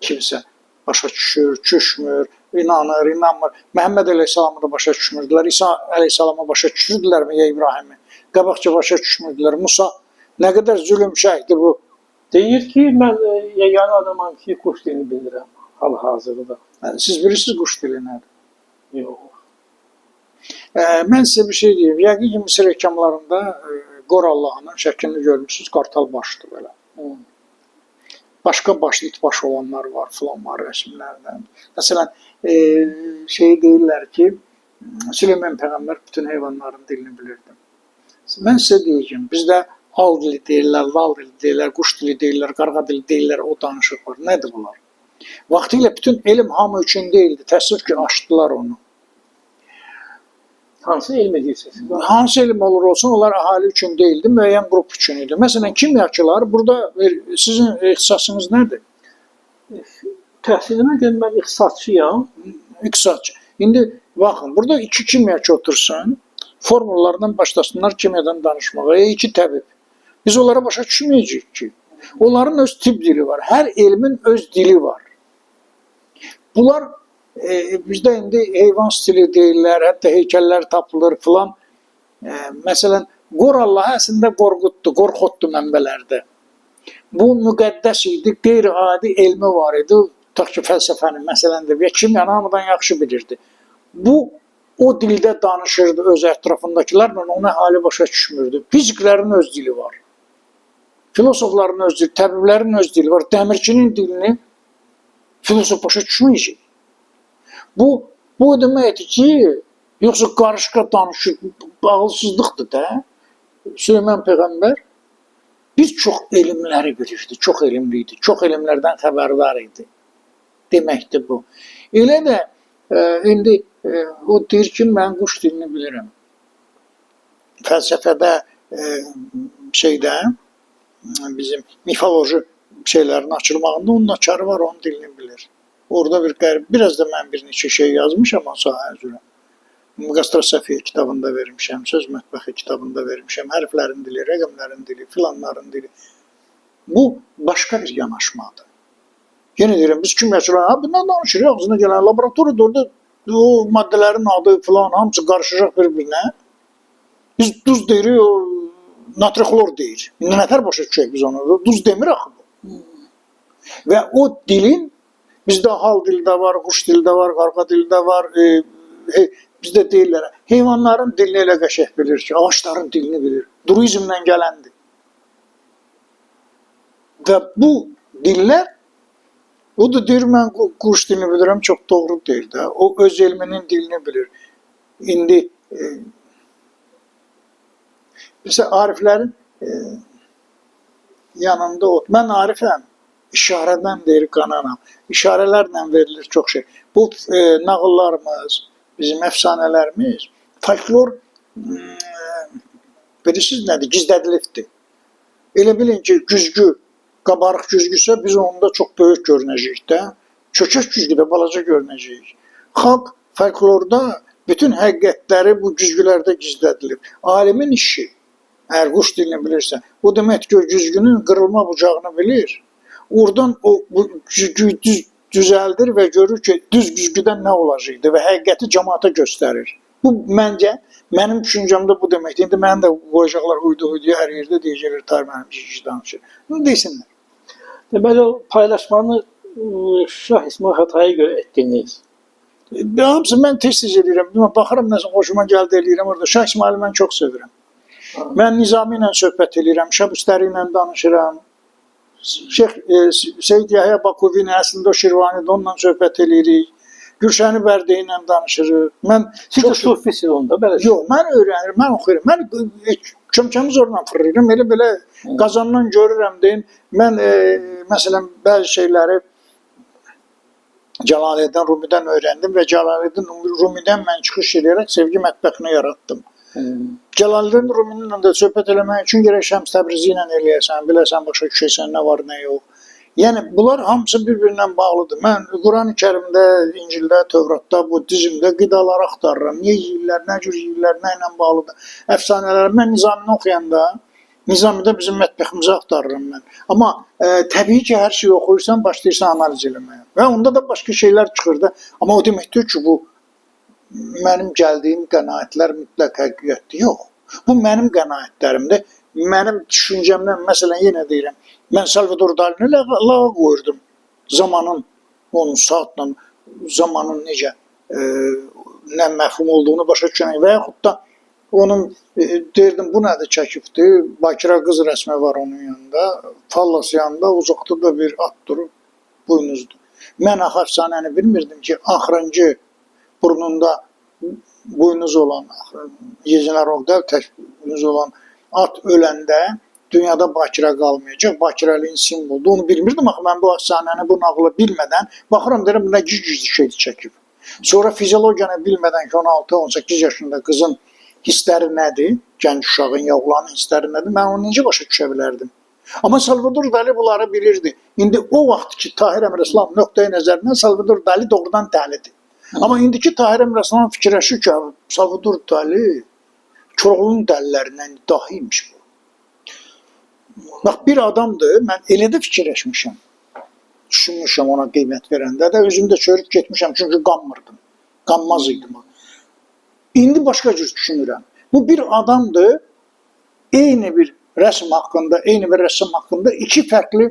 kimsə başa düşür, düşmür, inanır, inanmır. Məhəmməd əleyhissalamı da başa düşmürdülər, İsa əleyhissalamı başa düşürdülərmi ya İbrahimi? Qabaqca başa düşmürdülər. Musa nə qədər zülüm çəkdi bu. Deyir ki, mən yeganə adamam ki, quş dilini bilirəm hal-hazırda. Siz bilirsiniz quş dili nədir? Yox. Mən sizə bir şey deyim. Yəqin ki, Misir reklamlarında Qor Allahının şəklini görmüşsünüz, qartal başdır belə. Başqa başlı, it başı olanlar var, filan var rəsimlərdə. Məsələn, şey deyirlər ki, Süleyman Peyğəmbər bütün heyvanların dilini bilirdi. Mən sizə deyəcəm, bizdə al dili deyirlər, lal dili deyirlər, quş dili deyirlər, qarğa dili deyirlər, o danışıq var. Nədir bunlar? Vaxtilə bütün elm hamı üçün deyildi. Təəssüf ki, açdılar onu. Hansı elmi deyirsiniz? Hansı elm olur olsun, onlar əhali üçün deyildi, müəyyən qrup üçün idi. Məsələn, kimyaçılar, burada sizin ixtisasınız nədir? Təhsilimə görə mən iqtisadçıyam. İqtisadçı. İndi baxın, burada iki kimyaçı otursun, formullardan başlasınlar kimyadan danışmağa, iki təbib. Biz onlara başa düşməyəcəyik ki. Onların öz tibb dili var. Hər elmin öz dili var. Bunlar bizdə indi heyvan stili deyirlər, hətta heykəllər tapılır filan. Məsələn, Qor Allahı əslində Qorquddur, Qorxuddur mənbələrdə. Bu müqəddəs idi, qeyri-adi elmi var idi. Tutaq ki, fəlsəfənin məsələn də, kimyanı hamıdan yaxşı bilirdi. Bu, o dildə danışırdı öz ətrafındakılarla, ona əhali başa düşmürdü. Fiziklərin öz dili var. Filosofların öz dili, təbiblərin öz dili var. Dəmirçinin dilini filosof başa düşməyəcək. Bu deməkdir ki, yoxsa qarışqa danışır, ağılsızlıqdır da. Süleyman Peyğəmbər bir çox elmləri bilirdi, çox elmli idi, çox elmlərdən xəbərdar idi. Deməkdir bu. Elə də indi o deyir ki, mən quş dilini bilirəm. Fəlsəfədə şeydə, bizim mifoloji şeylərin açılmağında onun açarı var, onun dilini bilir. Orada bir qərib, biraz da mən bir neçə şey yazmışam o sahə üzrə. Qastrosəfiyə kitabında vermişəm, Söz Mətbəxi kitabında vermişəm, hərflərin dili, rəqəmlərin dili, filanların dili. Bu başqa bir yanaşmadır. Yenə deyirəm, biz kimyaçılar, ha, bundan danışırıq, ağzına gələn laboratoriyada orada o maddələrin adı filan, hamısı qarışacaq bir-birinə. Biz duz deyirik, o natrixlor deyir. İndi nətər başa düşək biz onu? Duz demir axı bu. Və o dilin, bizdə hal dili də var, quş dili də var, qarğa dili də var, bizdə deyirlər. Heyvanların dilini elə qəşəng bilir ki, ağacların dilini bilir. Druizmdən gələndir. Və bu dillər, o da deyir, mən quş dilini bilirəm, çox doğru deyir də. O öz elminin dilini bilir. İndi, məsələn, ariflərin yanında o, mən arifəm, işarədən deyir, qananam. İşarələrlə verilir çox şey. Bu nağıllarımız, bizim əfsanələrimiz, folklor, bilirsiniz nədir, gizlədilibdir. Elə bilin ki, güzgü, qabarıq güzgüsə biz onda çox böyük görünəcəyik də, çökək güzgüdə balaca görünəcəyik. Xalq folklorda bütün həqiqətləri bu güzgülərdə gizlədilib. Alimin işi, əgər quş dilini bilirsə, o demək ki, o güzgünün qırılma bucağını bilir. Oradan o bu güzgüyü düz düzəldir və görür ki, düz güzgüdən nə olacaqdır və həqiqəti cəmaata göstərir. Bu, məncə, mənim düşüncəmdə bu deməkdir. İndi məni də qoyacaqlar uydu-uyduya hər yerdə deyəcəklər, Tahir mənim cicik danışır. Bunu desinlər. Deməli, o paylaşmanı Şah İsmayıl Xətaiyə görə etdiniz. Hamısı mən tez-tez eləyirəm. Mən baxıram, nəsə xoşuma gəldi eləyirəm orada. Şah İsmayılı mən çox sevirəm. Mən Nizami ilə söhbət eləyirəm, Şəbüstəri ilə danışıram. Şeyx Seyid Yahya Bakuvi ilə, əslində o Şirvanidir, onunla söhbət eləyirik. Gülşəni Bərdeyi ilə danışırıq. Mən Siz də sufisiniz onda, belə? Yox, mən öyrənirəm, mən oxuyuram. Mən kömkəmi zorla fırlayıram, elə belə qazandan görürəm deyim. Mən məsələn, bəzi şeyləri Cəlaleddin Rumidən öyrəndim və Cəlaleddin Rumidən mən çıxış eləyərək sevgi mətbəxini yaratdım. Cəlaleddin Rumindən də söhbət eləmək üçün gərək Şəms Təbrizi ilə eləyəsən, biləsən, başa düşəsən nə var, nə yox. Yəni, bunlar hamısı bir-birindən bağlıdır. Mən Quran-ı Kərimdə, İncildə, Tövratda, Buddizmdə qidaları axtarıram. Niyə yeyirlər, nə cür yeyirlər, nə ilə bağlıdır. Əfsanələr, mən Nizamini oxuyanda, Nizamidə bizim mətbəximizi axtarıram mən. Amma təbii ki, hər şeyi oxuyursan, başlayırsan analiz eləməyə. Və onda da başqa şeylər çıxır da. Amma o deməkdir ki, bu mənim gəldiyim qənaətlər mütləq həqiqətdir. Yox. Bu mənim qənaətlərimdir. Mənim düşüncəmdən, məsələn, yenə deyirəm, mən Salvador Dalini lağa qoyurdum. Zamanın, onun saatla, zamanın necə, nə məfhum olduğunu başa düşən və yaxud da onun, deyirdim, bu nədir çəkibdir, Bakira qız rəsmi var onun yanında, Fallas yanında, uzaqda da bir at durub, buynuzdur. Mən axı əfsanəni bilmirdim ki, axırıncı burnunda buynuz olan, Yezinarogda tək buynuz olan at öləndə dünyada bakirə qalmayacaq, bakirəliyin simvoludur. Onu bilmirdim axı, mən bu əfsanəni, bu nağılı bilmədən, baxıram, deyirəm, bu nə güclü şeydir çəkib. Sonra fiziologiyanı bilmədən ki, 16-18 yaşında qızın hissləri nədir, gənc uşağın ya oğlanın hissləri nədir, mən onu necə başa düşə bilərdim? Amma Salvador Dali bunları bilirdi. İndi o vaxt ki, Tahir Əmiraslan nöqteyi nəzərindən Salvador Dali doğrudan dəlidir. Amma indiki Tahir Əmiraslan fikirləşir ki, Salvador Dali Koroğlunun dəlilərindən dahiymiş bu. Bax, bir adamdır, mən elə də fikirləşmişəm. Düşünmüşəm ona qiymət verəndə də, özüm də çörüb getmişəm, çünki qanmırdım. Qanmaz idim. İndi başqa cür düşünürəm. Bu bir adamdır, eyni bir rəsm haqqında, eyni bir rəssam haqqında iki fərqli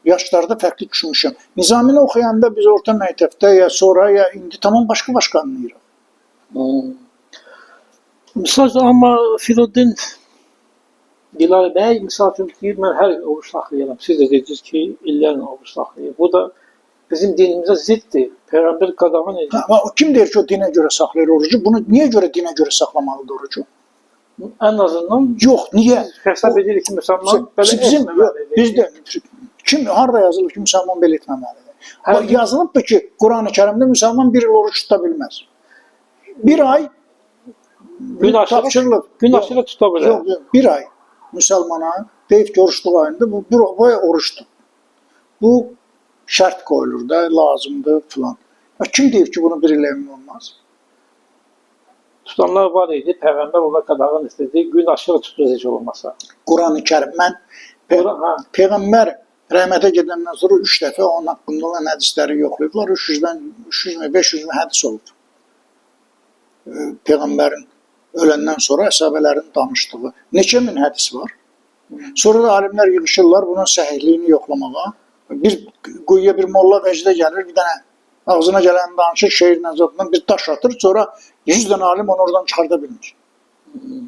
yaşlarda fərqli düşünmüşəm. Nizamini oxuyanda biz orta məktəbdə ya sonra ya indi tamam başqa-başqa anlayırıq. Misal üçün, amma Firuddin Bilal bəy, misal üçün deyir, mən hər gün oruç saxlayıram. Siz də dediniz ki, illərlə oruç saxlayır. Bu da bizim dinimizə ziddir. Peyğəmbər qadağan edir. Amma kim deyir ki, o dinə görə saxlayır orucu? Bunu niyə görə dinə görə saxlamalıdır orucu? Ən azından Yox, niyə? Hesab edirik ki, müsəlman belə Bizim, etməməlidir. bizdə kim harda yazılır ki, müsəlman belə etməməlidir? Hər Bax, yazılıbdır ki, Quran-ı Kərimdə müsəlman bir il oruç tuta bilməz. Bir ay Gün aşırı, tapşırılıb. gün aşırı tuta bilər. Yox, yox, bir ay müsəlmana deyib ki, oruçluq ayında bu bir ay oruçdur. Bu şərt qoyulur da, lazımdır filan. Ya, kim deyib ki, bunu bir il eləmək olmaz? Tutanlar var idi, Peyğəmbər ona qadağan istedi, gün aşırı tutur heç olmasa. Quran-ı Kərim, mən Peyğəmbər rəhmətə gedəndən sonra 3 dəfə onun haqqında olan hədisləri yoxlayıblar. 300-dən 300 mü 500 mü hədis olub. Peyğəmbərin öləndən sonra əshabələrin danışdığı neçə min hədis var. Sonra da alimlər yığışırlar bunun səhihliyini yoxlamağa. Bir quyuya bir molla vəcdə gəlir, bir dənə ağzına gələn danışır, şeirlə zadından bir daş atır, sonra 100 dənə alim onu oradan çıxarda bilmir.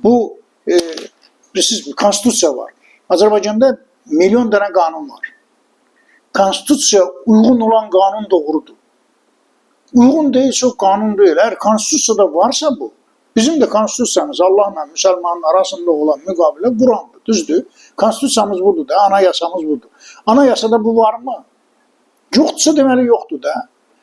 Bu, bilirsiniz, konstitusiya var. Azərbaycanda milyon dənə qanun var. Konstitusiya uyğun olan qanun doğrudur. Uyğun deyilsə o qanun deyil. Əgər konstitusiyada varsa bu, bizim də konstitusiyamız Allahla müsəlmanın arasında olan müqavilə Qurandır, düzdür? Konstitusiyamız budur da, anayasamız budur. Anayasada bu varmı? Yoxdursa deməli yoxdur da.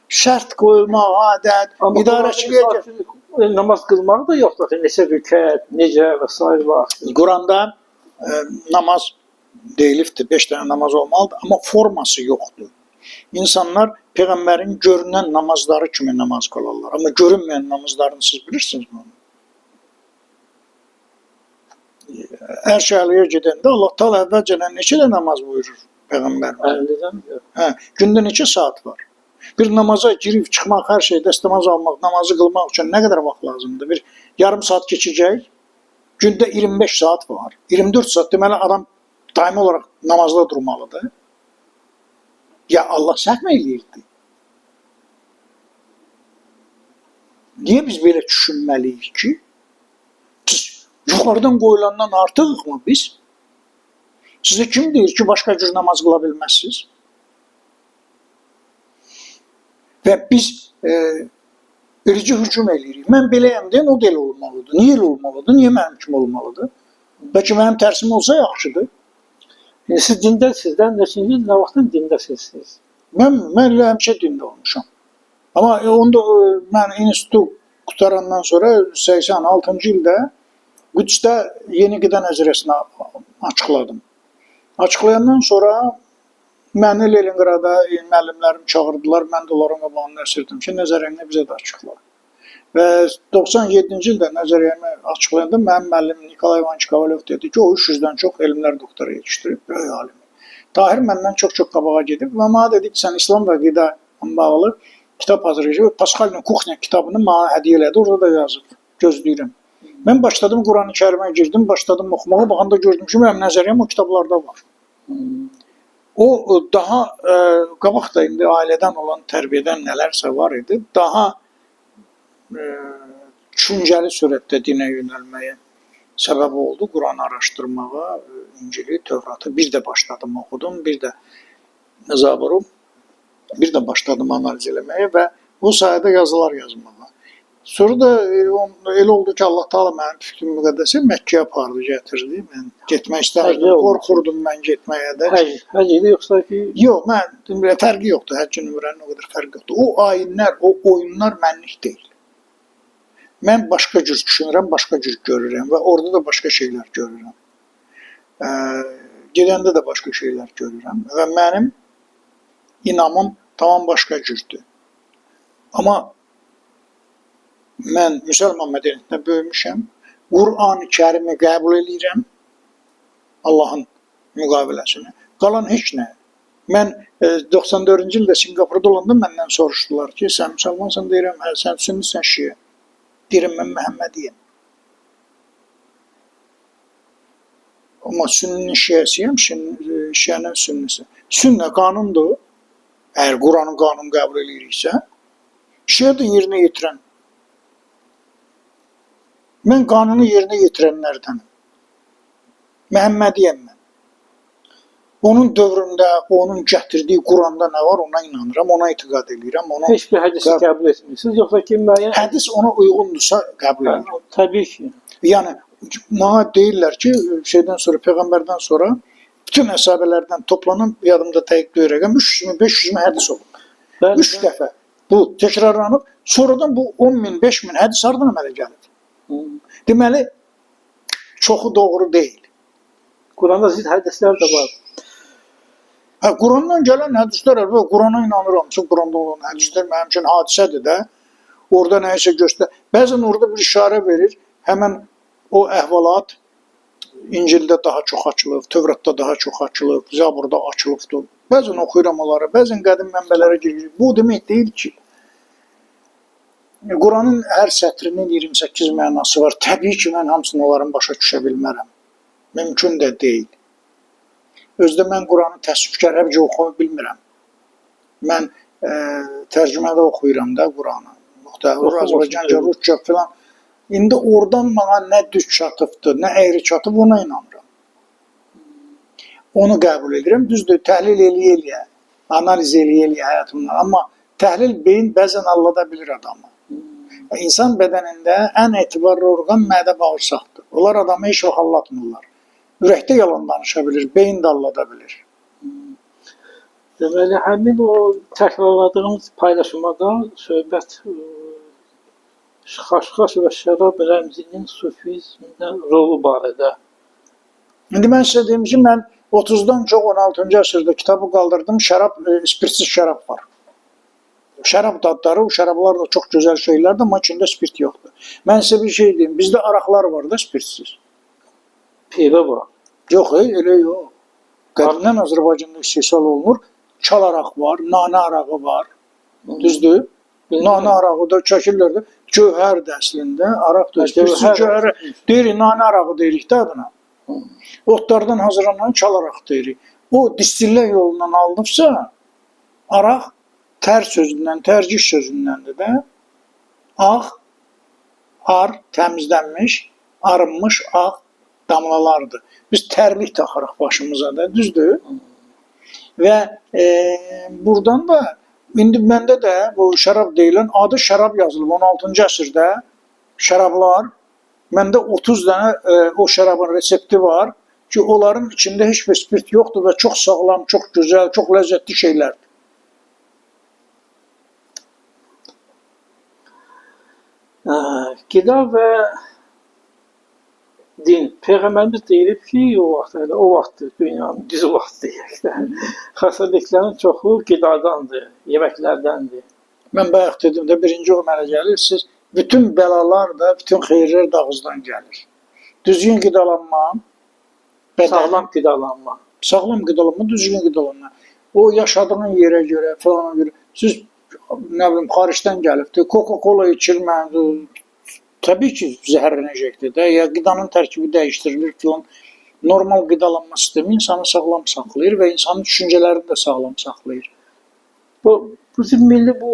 Şərt qoyulmaq, adət, Amma idarəçiliyə namaz qılmaq da yoxdur. Neçə rükət, necə və sair vaxt. Quranda namaz deyilibdir, 5 dənə namaz olmalıdır, amma forması yoxdur. İnsanlar Peyğəmbərin görünən namazları kimi namaz qılarlar. Amma görünməyən namazlarını siz bilirsiniz mi onu? Ərş-əliyə gedəndə Allah Taala əvvəlcədən neçə də namaz buyurur Peyğəmbər? 50-dən. Hə, gündə neçə saat var? Bir namaza girib çıxmaq, hər şey, dəstəmaz almaq, namazı qılmaq üçün nə qədər vaxt lazımdır? Bir yarım saat keçəcək. Gündə 25 saat var. 24 saat deməli adam daimi olaraq namazda durmalıdır. Ya Allah səhv mi eləyirdi? Niyə biz belə düşünməliyik ki? Biz yuxarıdan qoyulandan artığıq mı biz? Sizə kim deyir ki, başqa cür namaz qıla bilməzsiniz? Və biz irici hücum eləyirik. Mən beləyəm deyən o da elə olmalıdır. Niyə elə olmalıdır? Niyə mənim kimi olmalıdır? Bəlkə mənim tərsim olsa yaxşıdır. Yəni, siz dindəsizdən, neçinci il, nə vaxtdan dindəsiniz siz? Mən elə həmişə dində olmuşam. Amma onda mən institut qutarandan sonra 86-cı ildə Qüdsdə Yeni Qida Nəzəriyyəsini açıqladım. Açıqlayandan sonra məni Leningrada müəllimlərim çağırdılar. Mən də onların qabağında əsirdim ki, nəzəriyyəni bizə də açıqla. Və 97-ci ildə nəzəriyyəmi açıqlayanda mənim müəllimim Nikolay Ivanoviç Kovalyov dedi ki, o 300-dən çox elmlər doktoru yetişdirib, böyük alimi. Tahir məndən çox-çox qabağa gedib və mənə dedi ki, sən İslam və qida bağlı kitab hazırlayacaq. Pasxalinin Kuxnya kitabını mənə hədiyyə elədi, orada da yazıb, gözləyirəm. Mən başladım Quran-ı Kərimə girdim, başladım oxumağa, baxanda gördüm ki, mənim nəzəriyyəm o kitablarda var. O daha qabaq da indi ailədən olan tərbiyədən nələrsə var idi, daha düşüncəli surətdə dinə yönəlməyə səbəb oldu. Quranı araşdırmağa, İncili, Tövratı bir də başladım oxudum, bir də Zaburu, bir də başladım analiz eləməyə və o sayədə yazılar yazmağa. Sonra da elə oldu ki, Allah Taala mənim fikrim müqəddəsi Məkkəyə apardı, gətirdi. Mən getmək istəmirdim, qorxurdum mən getməyə də. Həcc idi yoxsa ki? Yox, mən fərqi yoxdur. Həccin ümrənin o qədər fərqi yoxdur. O ayinlər, o oyunlar mənlik deyil. Mən başqa cür düşünürəm, başqa cür görürəm və orada da başqa şeylər görürəm. Gedəndə də başqa şeylər görürəm və mənim inamım tamam başqa cürdür. Amma mən müsəlman mədəniyyətində böyümüşəm, Qur'an-ı Kərimi qəbul eləyirəm, Allahın müqaviləsini. Qalan heç nə. Mən 94-cü ildə Singapurda olanda məndən soruşdular ki, sən müsəlmansan, deyirəm, hə, sən sünnisən, şiə. Deyirəm, mən Məhəmmədiyəm. Amma sünninin şiəsiyəm, şiənin sünnisi. Sünnə qanundur. Əgər Quranın qanunu qəbul eləyiriksə, şiə də yerinə yetirən. Mən qanunu yerinə yetirənlərdənəm. Məhəmmədiyəm mən. Onun dövründə, onun gətirdiyi Quranda nə var, ona inanıram, ona etiqad eləyirəm. Ona heç bir hədisi qəbul etmirsiniz, yoxsa ki, müəyyən... Hədis ona uyğundursa qəbul edirəm. Təbii ki. Yəni, mənə deyirlər ki, şeydən sonra, Peyğəmbərdən sonra bütün əshabələrdən toplanan, yadımda dəqiq deyil rəqəm, 300 min, 500 min hədis olub. 3 dəfə bu təkrarlanıb, sonradan bu 10 min, 5 min hədis hardan əmələ gəlib? Deməli, çoxu doğru deyil. Quranda zid hədislər də var. Hə, Qurandan gələn hədislər, əlbəttə, Qurana inanıram. Çünki Quranda olan hədislər mənim üçün hadisədir də. Orada nəyisə göstər. Bəzən orada bir işarə verir, həmən o əhvalat İncildə daha çox açılıb, Tövratda daha çox açılıb, Zaburda açılıbdır. Bəzən oxuyuram onları, bəzən qədim mənbələrə giririk. Bu demək deyil ki, Quranın hər sətrinin 28 mənası var. Təbii ki, mən hamısını onların başa düşə bilmərəm. Mümkün də deyil. Özdə mən Quranı təəssüfkar ərəbcə oxuya bilmirəm. Mən tərcümədə oxuyuram da Quranı. Azərbaycanca, rusca filan. İndi oradan mənə nə düz çatıbdır, nə əyri çatıb, ona inanıram. Onu qəbul edirəm. Düzdür, təhlil eləyə-eləyə, analiz eləyə-eləyə həyatımdan. Amma təhlil beyin bəzən allada bilir adamı. İnsan bədənində ən etibarlı orqan mədə bağırsaqdır. Onlar adamı heç vaxt aldatmırlar. Ürəkdə yalan danışa bilir, beyin də allada bilir. Deməli, həmin o təkrarladığımız paylaşmada söhbət xaşxaş və şərab rəmzinin sufizmdə rolu barədə. İndi mən sizə deyim ki, mən 30-dan çox 16-cı əsrdə kitabı qaldırdım, şərab, spirtsiz şərab var. Şərab dadları, o şərablar da çox gözəl şeylərdir, amma içində spirt yoxdur. Mən sizə bir şey deyim, bizdə araqlar var da spirtsiz. Pivə var. Yox, elə yox. Qədimdən Azərbaycanda istehsal olunur. Çal araq var, nanə arağı var. Düzdür? Nanə arağı da çəkirlər də. Gövhər də əslində, araq da spirtsiz gövhər. Deyirik, nanə arağı deyirik də adına. Otlardan hazırlanan çal araq deyirik. O distillə yolundan alınıbsa, araq tər sözündən, tərcih sözündəndir də. Ağ, ar, təmizlənmiş, arınmış ağ damlalardır. Biz tərlik taxarıq başımıza da, düzdür? Və buradan da, indi məndə də bu şərab deyilən, adı şərab yazılıb 16-cı əsrdə şərablar, məndə 30 dənə o şərabın resepti var ki, onların içində heç bir spirt yoxdur və çox sağlam, çox gözəl, çox ləzzətli şeylərdir. Qida və din. Peyğəmbərimiz deyilib ki, o vaxt, elə o vaxtdır, dünyanın düz o vaxt deyək də. Xəstəliklərin çoxu qidadandır, yeməklərdəndir. Mən bayaq dedim də, birinci o mənə gəlir, siz bütün bəlalar da, bütün xeyirlər də ağızdan gəlir. Düzgün qidalanma, bədən, sağlam qidalanma. Sağlam qidalanma, düzgün qidalanma. O yaşadığın yerə görə, falana görə, siz nə bilim, xaricdən gəlibdir, Coca-Cola içirmə, təbii ki, zəhərlənəcəkdir də, ya qidanın tərkibi dəyişdirilir filan. Normal qidalanma sistemi insanı sağlam saxlayır və insanın düşüncələrini də sağlam saxlayır. Bu, bizim milli bu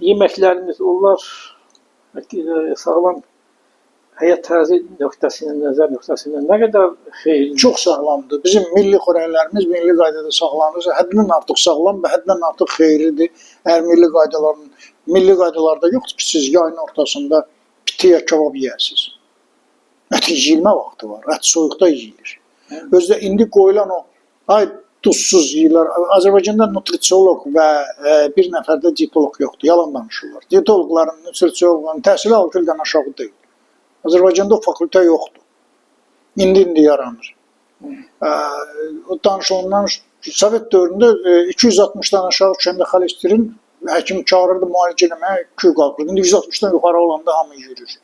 yeməklərimiz, onlar sağlam həyat tərzi nöqtəsindən, nəzər nöqtəsindən nə qədər xeyirli? Çox sağlamdır. Bizim milli xörəklərimiz milli qaydada saxlanırsa, həddindən artıq sağlam və həddindən artıq xeyirlidir. Əgər milli qaydaların, milli qaydalarda yoxdur ki, siz yayın ortasında piti ya kebab yeyəsiniz. Ətin yeyilmə vaxtı var. Ət soyuqda yeyilir. Özü də indi qoyulan o, ay duzsuz yeyirlər. Azərbaycanda nutrisioloq və bir nəfər də dietoloq yoxdur. Yalan danışırlar. Dietoloqların, nutrisioloqların təhsili 6 ildən aşağı deyil. Azərbaycanda o fakültə yoxdur. İndi-indi yaranır. O danışılandan Sovet dövründə 260-dan aşağı düşəndə xolesterin həkim çağırırdı müalicə eləməyə, kül qalxırdı. İndi 160-dan yuxarı olanda hamı yürür.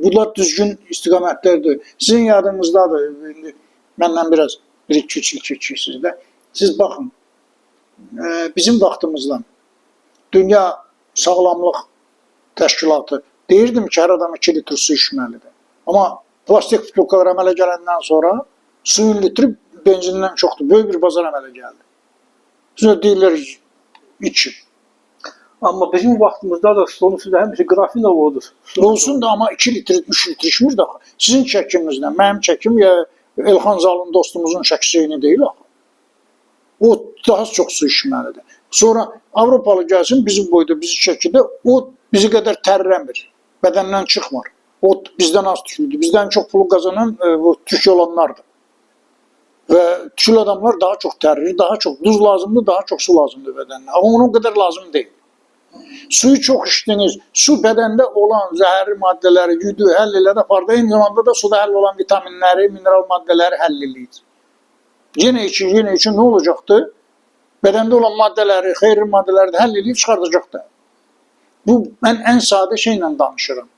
Bunlar düzgün istiqamətlərdir. Sizin yadınızdadır. İndi məndən biraz 1-2-3 il keçirsiniz də. Siz baxın, bizim vaxtımızdan Dünya Sağlamlıq Təşkilatı deyirdim ki, hər adam 2 litr su içməlidir. Amma plastik butulkalar əmələ gələndən sonra suyun litri benzindən çoxdur. Böyük bir bazar əmələ gəldi. Sizə deyirlər, için. Amma bizim vaxtımızda da stolun üstündə həmişə qrafin olurdu. Olsun da, amma 2 litr, 3 litr içmir də. Sizin çəkinizlə, mənim çəkim ya Elxan Zalın dostumuzun çəkisi eyni deyil axı. O daha çox su içməlidir. Sonra Avropalı gəlsin bizim boyda, bizi çəkidə, o bizi qədər tərləmir, bədəndən çıxmır. O bizdən az tüklüdür. Bizdən çox pulu qazanan bu tük olanlardır. Və tüklü adamlar daha çox tərləyir, daha çox duz lazımdır, daha çox su lazımdır bədəninə. Amma onun qədər lazım deyil. Suyu çox içdiniz, su bədəndə olan zəhərli maddələri yudu, həll elədi, apardı. Eyni zamanda da suda həll olan vitaminləri, mineral maddələri həll eləyir. Yenə için, yenə için nə olacaqdır? Bədəndə olan maddələri, xeyirli maddələri də həll eləyib çıxardacaqdır. Bu, mən ən sadə şeylə danışıram.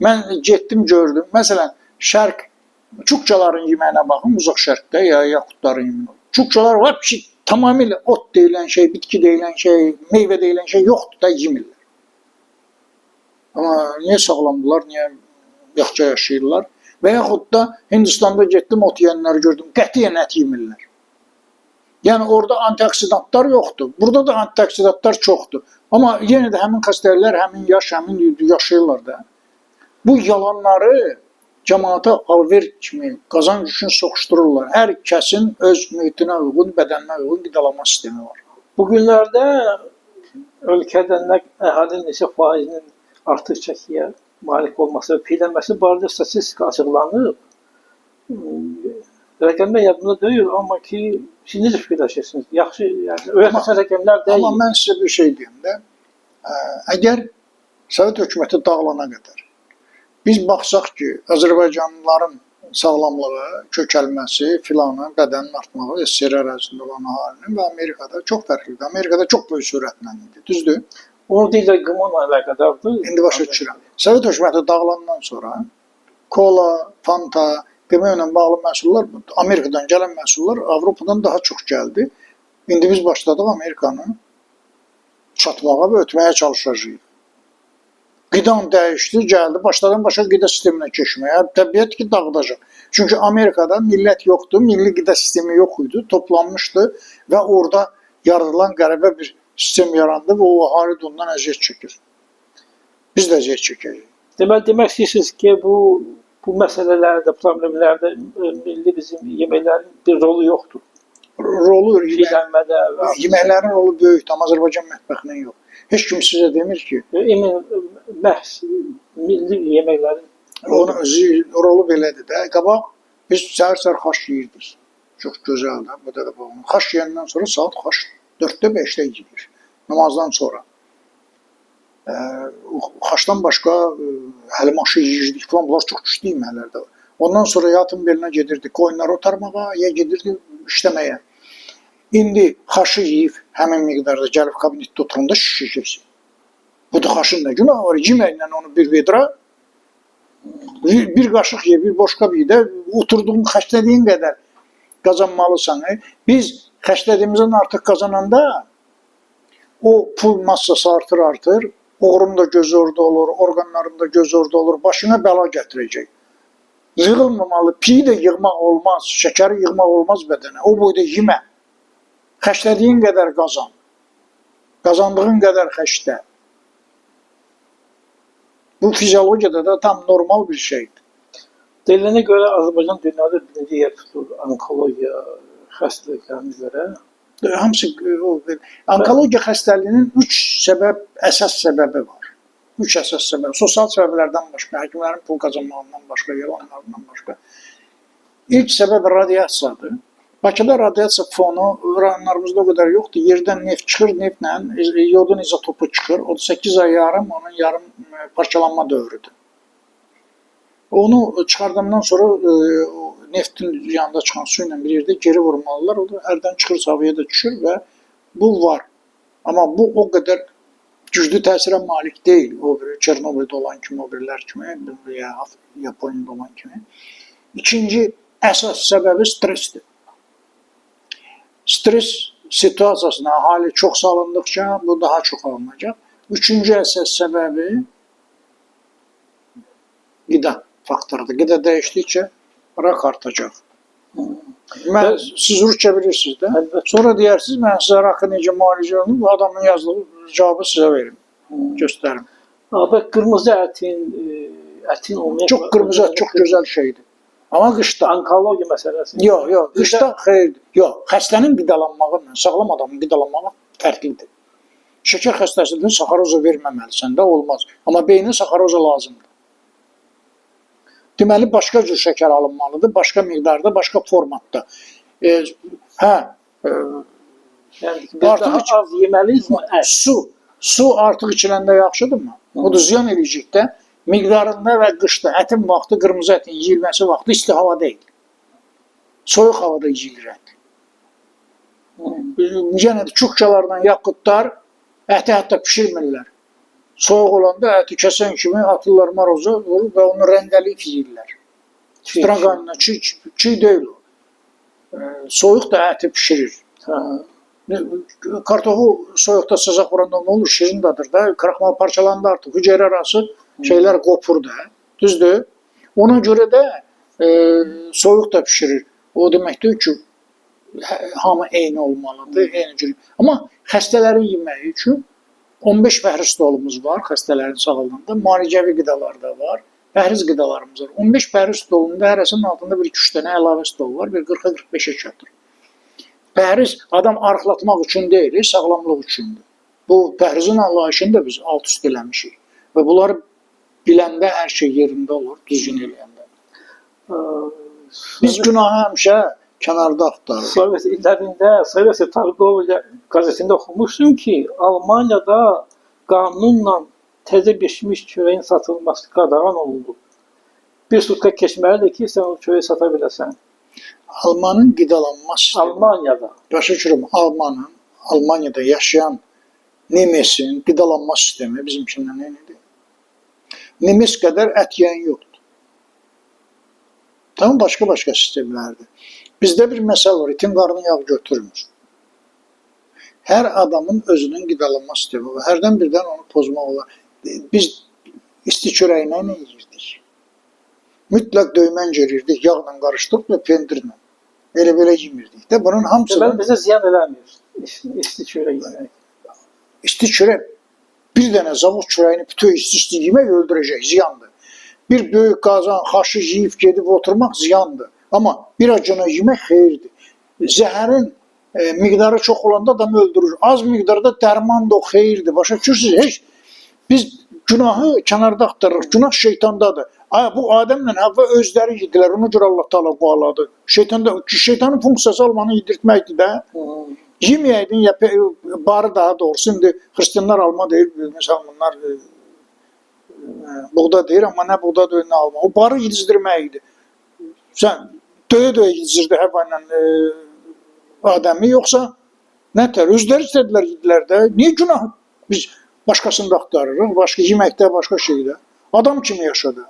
Mən getdim, gördüm. Məsələn, Şərq Çukçaların yeməyinə baxın, Uzaq Şərqdə ya Yakutların yeməyinə. Çukçalar var ki, tamamilə ot deyilən şey, bitki deyilən şey, meyvə deyilən şey yoxdur da yemirlər. Amma niyə sağlamdırlar, niyə yaxşı yaşayırlar? Və yaxud da Hindistanda getdim, ot yeyənləri gördüm, qətiyyən ət yemirlər. Yəni orada antioksidantlar yoxdur. Burada da antioksidantlar çoxdur. Amma yenə də həmin xəstəliklər, həmin yaş, həmin yaşayırlar da. Bu yalanları cəmaata alver kimi qazanc üçün soxuşdururlar. Hər kəsin öz mühitinə uyğun, bədəninə uyğun qidalanma sistemi var. Bugünlərdə ölkədə nə əhalinin neçə faizinin artıq çəkiyə malik olması və piylənməsi barədə statistika açıqlanıb. Rəqəmlər yadımda deyil, amma ki, siz necə fikirləşirsiniz? Yaxşı, yəni öyrəşən rəqəmlər deyil. Amma mən sizə bir şey deyim də. Əgər Sovet hökuməti dağılana qədər biz baxsaq ki, Azərbaycanlıların sağlamlığı, kökəlməsi, filanı, bədənin artmağı SSR ərazisində olan əhalinin və Amerikada çox fərqlidir. Amerikada çox böyük sürətlə idi, düzdür? Onu deyirlər qımınla əlaqədardır. İndi başa düşürəm. Sovet hökuməti dağılandan sonra kola, Fanta, qımı ilə bağlı məhsullar, Amerikadan gələn məhsullar Avropadan daha çox gəldi. İndi biz başladıq Amerikanı çatmağa və ötməyə çalışacağıq. Qidan dəyişdi, gəldi, başladan başqa qida sisteminə keçməyə. Təbiət ki, dağıdacaq. Çünki Amerikada millət yoxdur, milli qida sistemi yox idi, toplanmışdı və orada yaradılan qəribə bir sistem yarandı və o əhali də ondan əziyyət çəkir. Biz də əziyyət çəkəcəyik. Deməli, demək istəyirsiniz ki, bu məsələlərdə, problemlərdə milli bizim yeməklərin bir rolu yoxdur. Rolu, Piylənmədə və yeməklərin rolu böyükdür, amma Azərbaycan mətbəxinin yox. Heç kim sizə demir ki, emin məhz milli yeməklərin onun özü rolu belədir də. Qabaq biz səhər-səhər xaş yeyirdik. Çox gözəldir. Bu da bu. Xaş yeyəndən sonra saat xaş 4-də 5-də yeyilir. Namazdan sonra. Xaşdan başqa həlim aşı yeyirdik falan. Bunlar çox güclü yeməklərdir. Ondan sonra yatın belinə gedirdik qoyunları otarmağa, ya gedirdik işləməyə. İndi xaşı yeyib həmin miqdarda gəlib kabinetdə oturanda şişəcəksin. Bu da xaşın nə günahı var? Yeməklə onu bir vedra, bir qaşıq ye, bir boşqab ye də oturduğun, xərclədiyin qədər qazanmalısan. Biz xərclədiyimizdən artıq qazananda o pul massası artır, oğrun da gözü orada olur, orqanların da gözü orada olur, başına bəla gətirəcək. Yığılmamalı, piyi də yığmaq olmaz, şəkəri yığmaq olmaz bədənə. O boyda yemə. Xərclədiyin qədər qazan. Qazandığın qədər xərclə. Bu fiziologiyada da tam normal bir şeydir. Deyilənə görə Azərbaycan dünyada birinci yer tutur onkologiya xəstəliklərinə görə. Hamısı onkologiya xəstəliyinin 3 səbəb, əsas səbəbi var. 3 əsas səbəb. Sosial səbəblərdən başqa, həkimlərin pul qazanmağından başqa, yalanlarından başqa. İlk səbəb radiasiyadır. Bakıda radiasiya fonu rayonlarımızda o qədər yoxdur. Yerdən neft çıxır, neftlə yodun izotopu çıxır. O 8 ay yarım, onun yarım parçalanma dövrüdür. Onu çıxardandan sonra neftin yanında çıxan su ilə bir yerdə geri vurmalılar. O da hərdən çıxırsa havaya da düşür və bu var. Amma bu o qədər güclü təsirə malik deyil. O biri Çernobildə olan kimi, o birilər kimi, ya Yaponiyada olan kimi. İkinci əsas səbəbi stressdir. Stres situasiyasına əhali çox salındıqca bu daha çox alınacaq. Üçüncü əsas səbəbi qida faktorudur. Qida dəyişdikcə rak artacaq. Siz rusça bilirsiniz də. Əlbəttə. Sonra deyərsiniz, mən sizə rakı necə müalicə olunur, bu adamın yazdığı cavabı sizə verim, göstərim. Abi, qırmızı ətin, ətin olmayan... Çox qırmızı ət çox gözəl şeydir. Amma qışda... Onkologiya məsələsi. Yox, yox, qışda xeyirdir. Yox, xəstənin qidalanmağı ilə sağlam adamın qidalanmağı fərqlidir. Şəkər xəstəsinin saxaroza verməməlisən də, olmaz. Amma beyninə saxaroza lazımdır. Deməli, başqa cür şəkər alınmalıdır, başqa miqdarda, başqa formatda. Yəni biz daha az yeməliyik mi? Su artıq içiləndə yaxşıdırmı? O da ziyan eləyəcək də. Miqdarında və qışda ətin vaxtı, qırmızı ətin yeyilməsi vaxtı isti hava deyil. Soyuq havada yeyilir ət. Yenə də çukçalarla yakutlar əti hətta pişirmirlər. Soyuq olanda əti kəsən kimi atırlar maroza, vurur və onu rəndəliyib yeyirlər. Straqanla çiğ deyil o. Soyuq da əti pişirir. Hə. Kartofu soyuqda sazaq vuranda nə olur? Şirin dadır da. Kraxmal parçalandı artıq. Hüceyrə arası şeylər qopur da. Düzdür? Ona görə də soyuq da pişirir. O demək deyil ki, hamı eyni olmalıdır, eyni cür. Amma xəstələrin yeməyi üçün 15 pəhriz stolumuz var xəstələrin sağaldığında. Müalicəvi qidalar da var, pəhriz qidalarımız var. 15 pəhriz stolunda hərəsinin altında bir 2-3 dənə əlavə stol var, bir 40-a 45-ə çatır. Pəhriz adam arıqlatmaq üçün deyil, sağlamlıq üçündür. Bu pəhrizin anlayışını da biz alt üst eləmişik. Və bunları biləndə hər şey yerində olur, düzgün eləyəndə. Biz günahı həmişə kənarda axtarırıq. Sovet illərində Sovet Targovya qəzetində oxumuşdum ki, Almaniyada qanunla təzə bişmiş çörəyin satılması qadağan olundu. Bir sutka keçməlidir ki, sən o çörəyi sata biləsən. Almanın qidalanma sistemi. Almaniyada. Başa düşürəm, Almanın, Almaniyada yaşayan Nemesin qidalanma sistemi bizimkindən eynidir. Nemes qədər ət yeyən yoxdur. Tamam, başqa-başqa sistemlərdir. Bizdə bir məsəl var, itin qarnı yağ götürmür. Hər adamın özünün qidalanma sistemi var. Hərdən birdən onu pozmaq olar. Biz isti çörəyi nə ilə yeyirdik? Mütləq döymən gerirdik, yağla qarışdırıb və pendirlə. Elə belə yemirdik də. Bunun hamısını... Deməli, bizə ziyan eləmir isti çörək yemək. İsti çörək, bir dənə zavod çörəyini bütöv isti-isti yemək öldürəcək, ziyandır. Bir böyük qazan, xaşı yeyib gedib oturmaq ziyandır. Amma bir acına yemək xeyirdir. Zəhərin miqdarı çox olanda adam öldürür. Az miqdarda dərman da o xeyirdir. Başa düşürsünüz? Heç biz günahı kənarda axtarırıq. Günah şeytandadır. Bu Adəmlə Həvva özləri yedilər. Ona görə Allah Taala qaladı. Şeytanın funksiyası almanı yedirtməkdir də. Yeməyəydin ya barı daha doğrusu. İndi xristianlar alma deyir, müsəlmanlar buğda deyir, amma nə buğda deyir, nə alma. O barı yedizdirmək idi. Sən döyə-döyə yedizdirdi Həvva ilə Adəmi, yoxsa nətər? Özləri istədilər, yedilər də. Niyə günah biz başqasını da axtarırıq, başqa yeməkdə, başqa şeydə? Adam kimi yaşadı.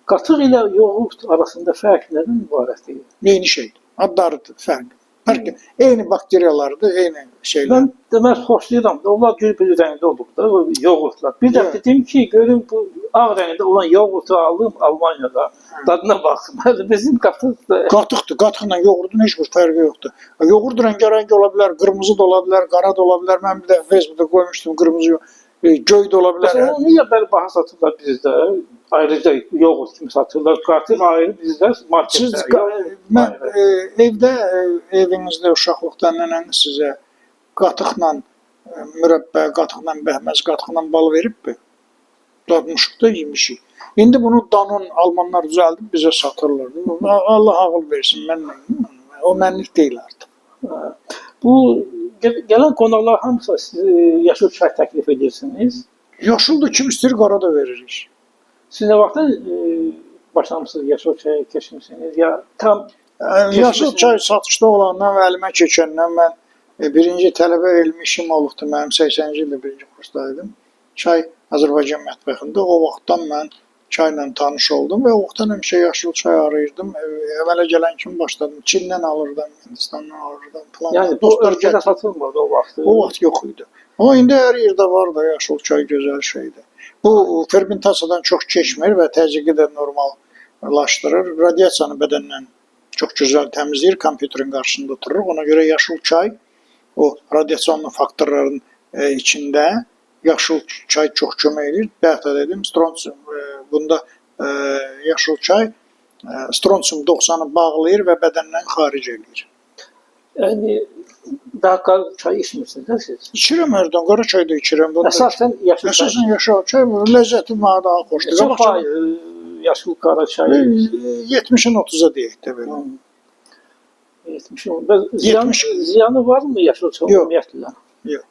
Qatıq ilə yoğurt arasında fərq nədən ibarətdir? Eyni şeydir. Adlarıdır fərq. Fərq. Eyni bakteriyalardır, eyni şeylər. Mən demək xoşlayıram. Onlar bir rəngdə olub da, yoğurtlar. Bir də dedim ki, görüm bu ağ rəngdə olan yoğurtu alım Almaniyada. Dadına baxım. Bizim qatıq da... Qatıqdır. Qatıqla yoğurdun heç bir fərqi yoxdur. Yoğurd rəngarəng ola bilər, qırmızı da ola bilər, qara da ola bilər. Mən bir də Facebookda qoymuşdum qırmızı, göy də ola bilər. Məsələn, onu niyə belə baha satırlar bizdə? Ayrıca yoğurt kimi satırlar. Qatıq ayrı bizdə marketdə. Mən evdə, evinizdə uşaqlıqda nənəniz sizə qatıqla mürəbbə, qatıqla bəhməz, qatıqla bal veribmi? Dadmışıq da yemişik. İndi bunu Danon almanlar düzəldib bizə satırlar. Allah ağıl versin, mən o mənlik deyil artıq. Bu gələn qonaqlar hamısı siz yaşıl çay təklif edirsiniz. Yaşıl da kim istəyir, qara da veririk. Siz nə vaxtdan başlamışsınız yaşıl çaya keçmişsiniz? Ya tam yaşıl çay satışda olandan və əlimə keçəndən mən birinci tələbə elmi işim olubdu. Mənim 80-ci ildə birinci kursdaydım. Çay Azərbaycan mətbəxində. O vaxtdan mən çayla tanış oldum və o vaxtdan həmişə yaşıl çay arayırdım. Əvvələ gələn kimi başladım. Çindən alırdım, Hindistandan alırdım. Falan. Yəni bu ölkədə satılmırdı o vaxt? O vaxt yox idi. Amma indi hər yerdə var da yaşıl çay gözəl şeydir. Bu fermentasiyadan çox keçmir və təzyiqi də normallaşdırır. Radiasiyanı bədəndən çox gözəl təmizləyir, kompüterin qarşısında oturur. Ona görə yaşıl çay o radiasionlu faktorların içində yaşıl çay çox kömək edir. Bayaq da dedim, strontium bunda yaşıl çay strontium 90-ı bağlayır və bədəndən xaric eləyir. Yəni daha qara çay içmirsiniz də siz? İçirəm hərdən, qara çay da içirəm. Əsasən yaşıl çay. Əsasən yaşıl çay, ləzzəti mənə daha xoşdur. Neçə pay yaşıl qara çay? 70-in 30-a deyək də belə. 70-in ziyanı var mı yaşıl çay ümumiyyətlə? Yox.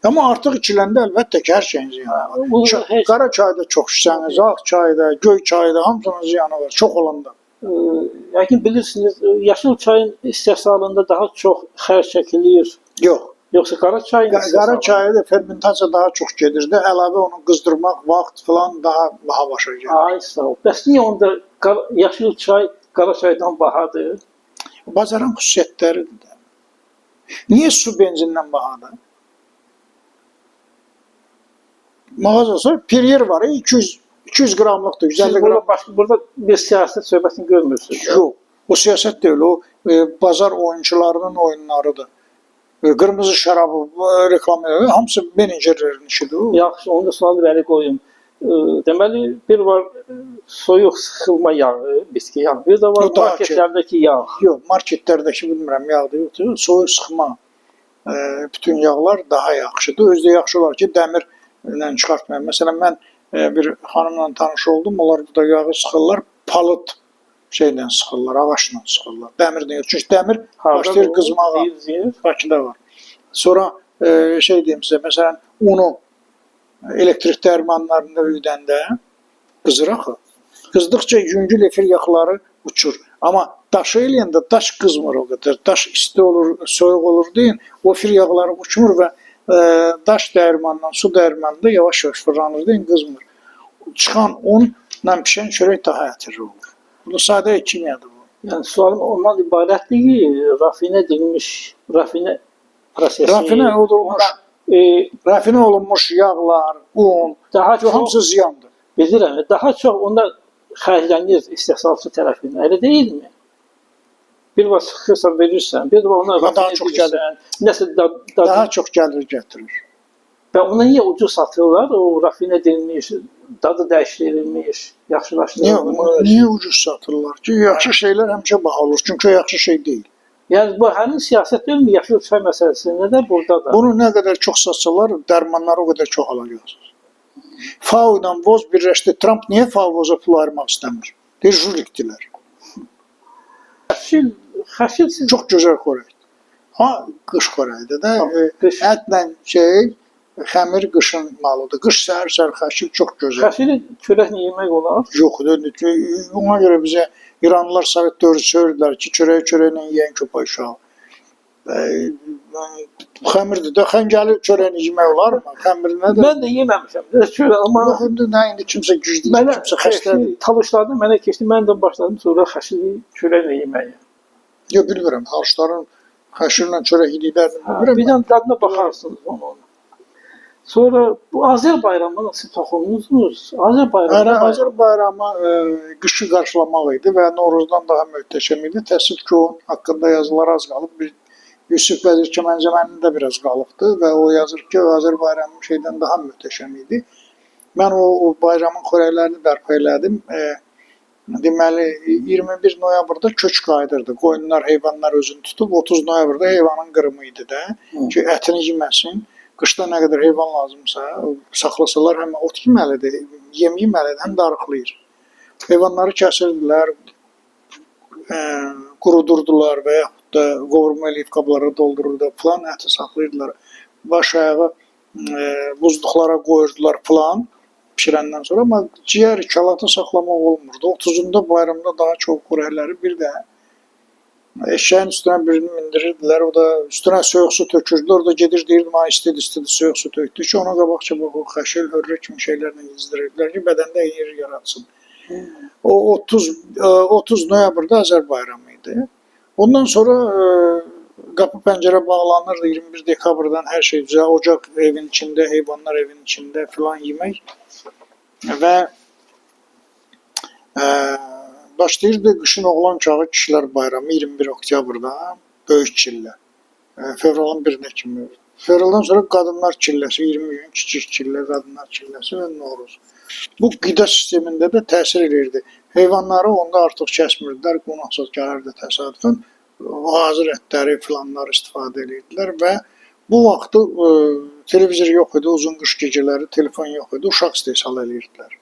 Amma artıq içiləndə əlbəttə ki, hər şeyin ziyanı var. Qara çayda çox içsəniz, ağ çayda, göy çayda hamısının ziyanı var, çox olanda. Yəqin bilirsiniz, yaşıl çayın istehsalında daha çox xərc çəkilir. Yox. Yoxsa qara çayın istehsalında? Qara çayı da fermentasiya daha çox gedirdi. Əlavə onu qızdırmaq, vaxt filan daha baha başa gəlir. Ay sağ ol. Bəs niyə onda Yaşıl çay qara çaydan bahadır. Bazarın xüsusiyyətləridir də. Niyə su benzindən bahadır? Mağazası Perrier var, 200 qramlıqdır, 150 Siz qram. burada, başqa, burada bir siyasət söhbətini görmürsünüz. Yox, o siyasət deyil, o bazar oyunçularının oyunlarıdır. Qırmızı şərabı reklam edir, hamısı menecerlərin işidir. O. Yaxşı, onu da sualı bəri qoyum. Deməli, bir var soyuq sıxılma yağı, bitki yağı, bir də var O daha marketlərdəki yağ. Yox, marketlərdəki bilmirəm yağdır, yoxdur. Soyuq sıxma bütün yağlar daha yaxşıdır. Özü də yaxşı olar ki, dəmirlə çıxartmayın. Məsələn, mən bir xanımla tanış oldum. Onlar burada yağı sıxırlar, palıd şeylə sıxırlar, ağacla sıxırlar. Dəmirlə yox. Çünki dəmir Harda başlayır bu? qızmağa. Deyir. Bakıda var. Sonra şey deyim sizə, məsələn, unu elektrik dərmanlarında üyüdəndə qızır axı. Qızdıqca yüngül efir yağları uçur. Amma daşı eləyəndə daş qızmır o qədər. Daş isti olur, soyuq olur deyin, o efir yağları uçmur və daş dərmandan, su dərmanında yavaş-yavaş fırlanır deyin, qızmır. Çıxan unla pişən çörək daha ətirli olur. Bu da sadə kimyadır bu. Yəni sualım ondan ibarətdir ki, rafinə edilmiş, rafinə prosesi. Rafinə olunmuş, rafinə olunmuş yağlar, un, daha çox hamısı ziyandır. Bilirəm, daha çox onda xərclənir istehsalçı tərəfindən, elə deyilmi? Bir var sıxırsan, verirsən, bir var ona Daha rafinə çox edirsən, nəsə Daha çox gəlir gətirir. Və ona niyə ucuz satırlar? O rafinə edilmiş, dadı dəyişdirilmiş, yaxşılaşdırılmış. Niyə ucuz satırlar ki? Yaxşı şeylər həmişə baha olur. Çünki o yaxşı şey deyil. Yəni bu həmin siyasət deyilmi? Yaşıl çay məsələsində də burada da. Bunu nə qədər çox satsalar, dərmanları o qədər çox alacaqsınız. FAO ilə VOZ birləşdi. Trump niyə FAO-VOZ-a pul ayırmaq istəmir? Deyir, julikdilər. Xəşil siz Çox gözəl xörəkdir. Ha, qış xörəyidir də. Qış. Ətlə şey, xəmir qışın malıdır. Qış səhər-səhər xəşil çox gözəl. Xəşili çörəklə yemək olar. Yox, ona görə bizə İranlılar Sovet dövrü söyürdülər ki, çörəyi çörəklə yeyən köpək uşağı. Xəmirdir də, xəngəli çörəyini yemək olarmı? Xəmir nədir? Mən də yeməmişəm. Çörək, amma Yox, indi nə, indi kimsə güclü, mənə kimsə xəstədir. Talışlardan mənə keçdi, mən də başladım sonra xəşili çörəklə yeməyə. Yox, bilmirəm, talışların xəşillə çörək yediklərini bilmirəm. Bir də dadına baxarsınız onun. Sonra bu Azər bayramına siz toxunmusunuz. Azər bayramı. Azər bayramı qışı qarşılamaq idi və Novruzdan daha möhtəşəm idi. Təəssüf ki, onun haqqında yazılar az qalıb. Bir Yusuf Vəzir Kəməncəmənli də biraz qalıbdır və o yazır ki, Azər bayramı şeydən daha möhtəşəm idi. Mən o bayramın xörəklərini bərpa elədim. Deməli, 21 noyabrda köç qayıdırdı. Qoyunlar, heyvanlar özünü tutub, 30 noyabrda heyvanın qırımı idi də ki, ətini yeməsin. Qışda nə qədər heyvan lazımsa, saxlasalar həm ot yeməlidir, yem yeməlidir, həm də arıqlayır. Heyvanları kəsirdilər, qurudurdular və yaxud da qovurma eləyib qablara doldururdu, filan əti saxlayırdılar. Baş ayağı buzluqlara qoyurdular filan pişirəndən sonra, amma ciyər, kəlatı saxlamaq olmurdu. 30-unda bayramda daha çox xörəkləri bir də eşeğin üstünə birini mindirirdilər, o da üstünə soyuq su tökürdülər, o da gedir deyirdi, mənə istidir, istidir, soyuq su tökdü ki, ona qabaqca bax, o xəşil, hörrə kimi şeylərlə yezdirirdilər ki, bədəndə yer yaratsın. O 30 noyabrda Azər bayramı idi. Ondan sonra qapı pəncərə bağlanırdı, 21 dekabrdan hər şey düzəl, ocaq evin içində, heyvanlar evin içində filan yemək və başlayırdı qışın oğlan çağı kişilər bayramı 21 oktyabrda, böyük çillə, fevralın 1-nə kimi. Fevraldan sonra qadınlar çilləsi, 20 gün kiçik çillə, qadınlar çilləsi və Novruz. Bu qida sistemində də təsir edirdi. Heyvanları onda artıq kəsmirdilər, qonaqsız gəlirdi təsadüfən. Hazır ətləri filanları istifadə edirdilər və bu vaxtı televizor yox idi, uzun qış gecələri telefon yox idi, uşaq istehsal edirdilər.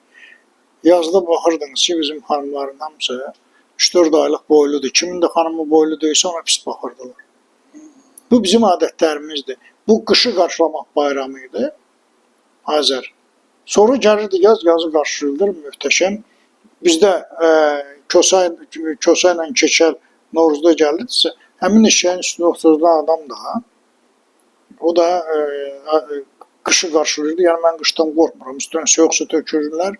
Yazda baxırdınız ki, bizim xanımların hamısı 3-4 aylıq boyludur. Kimin də xanımı boylu deyilsə ona pis baxırdılar. Bu bizim adətlərimizdir. Bu qışı qarşılamaq bayramı idi, Azər. Sonra gəlirdi yaz, yazı qarşılayırdılar, möhtəşəm. Bizdə kosa ilə keçəl Novruzda gəlirdisə, həmin eşeğin üstünə oturulan adam da, o da qışı qarşılayırdı. Yəni, mən qışdan qorxmuram, üstünə soyuq su tökürdülər,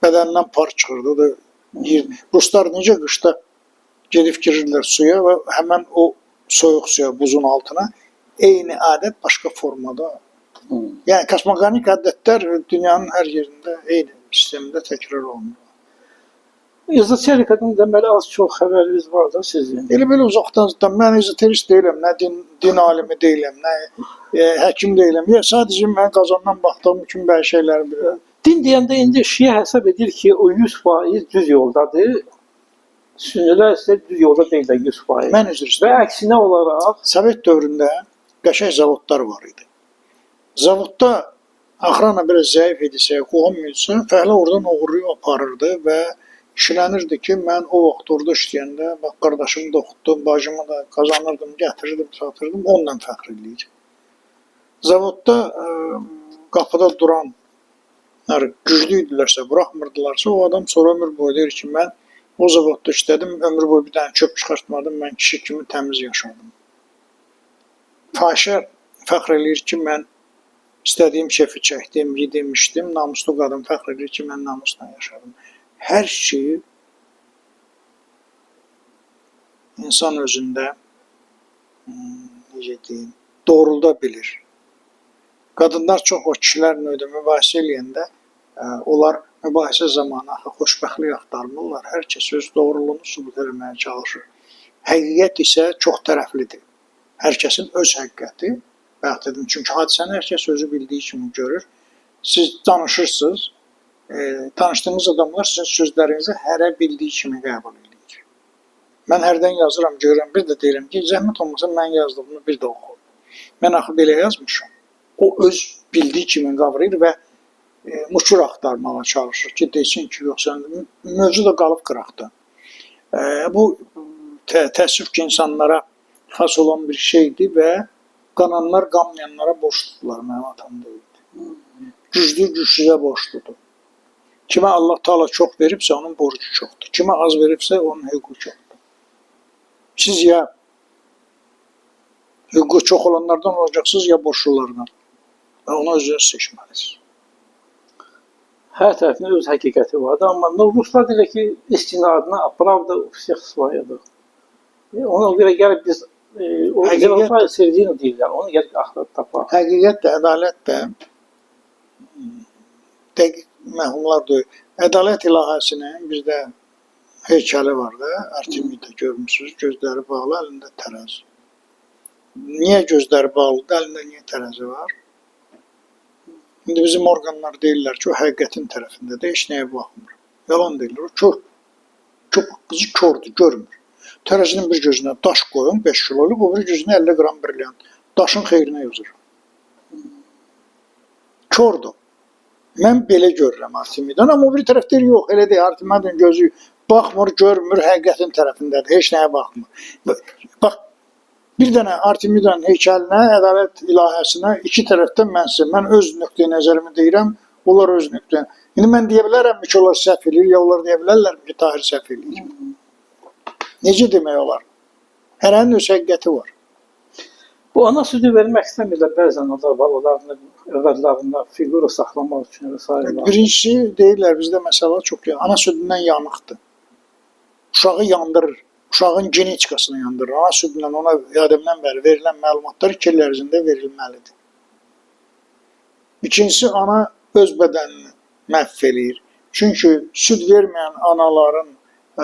bədənindən par çıxırdı. O da Ruslar necə qışda gedib girirlər suya və həmən o soyuq suya, buzun altına eyni adət başqa formada. Yəni kosmoqonik adətlər dünyanın hər yerində eyni sistemdə təkrar olunur. Ezoterikadan deməli az çox xəbəriniz var da sizin. Elə belə uzaqdan mən ezoterist deyiləm, nə din alimi deyiləm, nə həkim deyiləm. Ya sadəcə mən qazandan baxdığım üçün bəzi şeyləri bilirəm. Din deyəndə indi şiə hesab edir ki, o 100% düz yoldadır. Sünnilər isə düz yolda deyillər 100%. Mən üzr Və istəyirəm. əksinə olaraq Sovet dövründə qəşəng zavodlar var idi. Zavodda axrana biraz zəif idisə, qohum idisə, fəhlə oradan oğurlayıb aparırdı və işlənirdi ki, mən o vaxt orada işləyəndə, bax, qardaşımı da oxutdum, bacımı da qazanırdım, gətirirdim, satırdım, onunla fəxr eləyir. Zavodda qapıda duranlar güclü idilərsə, buraxmırdılarsa, o adam sonra ömür boyu deyir ki, mən o zavodda işlədim, ömür boyu bir dənə çöp çıxartmadım, mən kişi kimi təmiz yaşadım. Fahişə fəxr eləyir ki, mən istədiyim şefi çəkdim, yedim, içdim, namuslu qadın fəxr eləyir ki, mən namusla yaşadım. Hər şeyi insan özündə, necə deyim, doğrulda bilir. Qadınlar çox o kişilərlə ödə mübahisə eləyəndə, onlar mübahisə zamanı axı xoşbəxtlik axtarmırlar. Hər kəs öz doğruluğunu sübut eləməyə çalışır. Həqiqət isə çox tərəflidir. Hər kəsin öz həqiqəti. Bayaq dedim, çünki hadisəni hər kəs özü bildiyi kimi görür. Siz danışırsınız, danışdığınız adamlar sizin sözlərinizi hərə bildiyi kimi qəbul edir. Mən hərdən yazıram, görürəm, bir də deyirəm ki, zəhmət olmasa mən yazdığımı bir də oxu. Mən axı belə yazmışam. O öz bildiyi kimi qavrayır və muşur axtarmağa çalışır ki, desin ki, yox, sən mövzu da qalıb qıraqda. Bu təəssüf ki, insanlara xas olan bir şeydir və qananlar qanmayanlara borcludular, mənim atam deyildi. Güclü gücsüzə borcludur. Kimə Allah Taala çox veribsə, onun borcu çoxdur. Kimə az veribsə, onun hüququ çoxdur. Siz ya hüququ çox olanlardan olacaqsınız, ya borçlulardan. Və onu özünüz seçməlisiniz. Hər tərəfin öz həqiqəti vardır, amma ruslar deyir ki, istinadına pravda u всех свояdır. Ona görə gəlib biz o həqiqət sevdiyini deyirlər, onu gəlib axtarıb tapaq. Həqiqət də, ədalət də dəqiq məhumlar deyil. Ədalət ilahəsinin bizdə heykəli var da, Artemida görmüsünüz, gözləri bağlı, əlində tərəzi. Niyə gözləri bağlıdır, əlində niyə tərəzi var? İndi bizim orqanlar deyirlər ki, o həqiqətin tərəfindədir, heç nəyə baxmır. Yalan deyirlər, o kör, qızı kördür, görmür. Tərəzinin bir gözünə daş qoyun, 5 kiloluq, o bir gözünə 50 qram brilliant. Daşın xeyrinə yazır. Kördür. Mən belə görürəm Artemidanı, amma o bir tərəf deyir, yox, elə deyil, Artemidanın gözü baxmır, görmür, həqiqətin tərəfindədir, heç nəyə baxmır. Bax, bir dənə Artemidanın heykəlinə, ədalət ilahəsinə iki tərəfdən mən sizə, mən öz nöqteyi nəzərimi deyirəm, onlar öz nöqteyi. İndi mən deyə bilərəmmi ki, onlar səhv eləyir, ya onlar deyə bilərlərmi ki, Tahir səhv eləyir? Necə demək olar? Hərənin öz həqiqəti var. Bu ana südü vermək istəmirlər, bəzən onlar var, onların övladlarında fiquru saxlamaq üçün və s. Birincisi deyirlər, bizdə məsələ çox, ana südündən yanıqdır. Uşağı yandırır, uşağın genetikasını yandırır. Ana südündən ona Adəmdən bəri verilən məlumatlar 2 il ərzində verilməlidir. İkincisi, ana öz bədənini məhv eləyir. Çünki süd verməyən anaların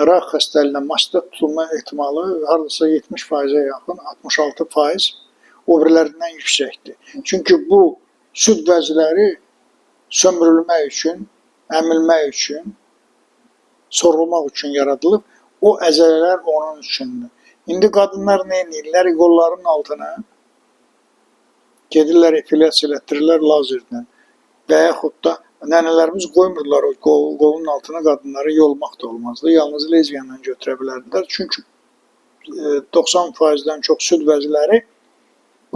rak xəstəliyinə mastit tutulma ehtimalı hardasa 70%-ə yaxın, 66% o birilərindən yüksəkdir. Çünki bu süd vəziləri sömürülmək üçün, əmilmək üçün, sorulmaq üçün yaradılıb. O əzələlər onun üçündür. İndi qadınlar nə edirlər? Qollarının altına gedirlər, epilyasiya elətdirirlər lazerdən. Və yaxud da nənələrimiz qoymurdular o qolun altına qadınları yolmaq da olmazdı. Yalnız lezbiyanla götürə bilərdilər. Çünki 90%-dən çox süd vəziləri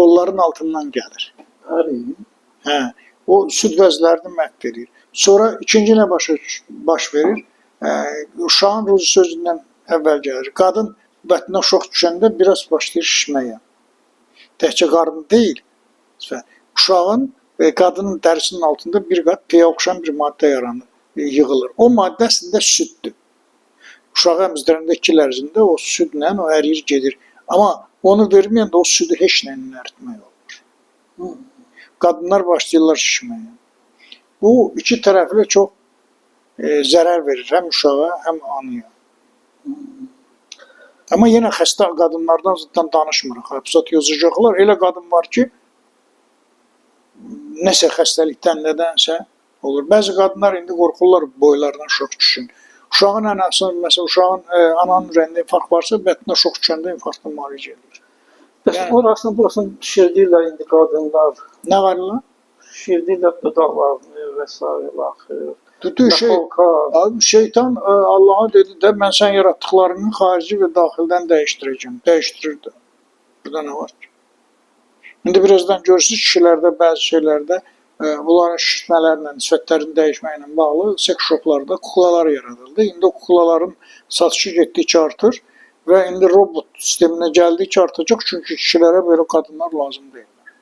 qolların altından gəlir. Hə, o süd vəzilərini məhv edir. Sonra ikinci nə baş verir? Uşağın ruzu sözündən əvvəl gəlir. Qadın bətninə uşaq düşəndə biraz başlayır şişməyə. Təkcə qarnı deyil. Uşağın və qadının dərisinin altında bir qat piyə oxşan bir maddə yaranır, yığılır. O maddə əslində süddür. Uşağı əmizdirəndə 2 il ərzində o südlə o əriyir gedir. Amma onu verməyəndə o südü heç nə əritmək olmur. Qadınlar başlayırlar şişməyə. Bu iki tərəfli çox zərər verir həm uşağa, həm anaya. Amma yenə xəstə qadınlardan zaten danışmırıq. Həbsat yazacaqlar. Elə qadın var ki, nəsə xəstəlikdən nədənsə olur. Bəzi qadınlar indi qorxurlar boylardan uşaq düşsün. Uşağın anasının, məsələn, uşağın ananın ürəyində infarkt varsa, bətninə uşaq düşəndə infarktla müalicə edilir. Bəs Yəni- orasını burasını şişirdirlər indi qadınlar. Nə var lan? Şişirdirlər dodaqlarını və sair axır. Bütün şey, Nakolka. abi, şeytan Allaha dedi də, mən sən yaratdıqlarını xarici və daxildən dəyişdirəcəm. Dəyişdirirdi. Burada nə var ki? İndi birazdan görürsünüz, kişilərdə bəzi şeylərdə bunların şişmələrlə, sifətlərin dəyişməklə bağlı seks shoplarda kuklalar yaradıldı. İndi o kuklaların satışı getdikcə artır və indi robot sisteminə gəldikcə artacaq, çünki kişilərə belə qadınlar lazım deyirlər.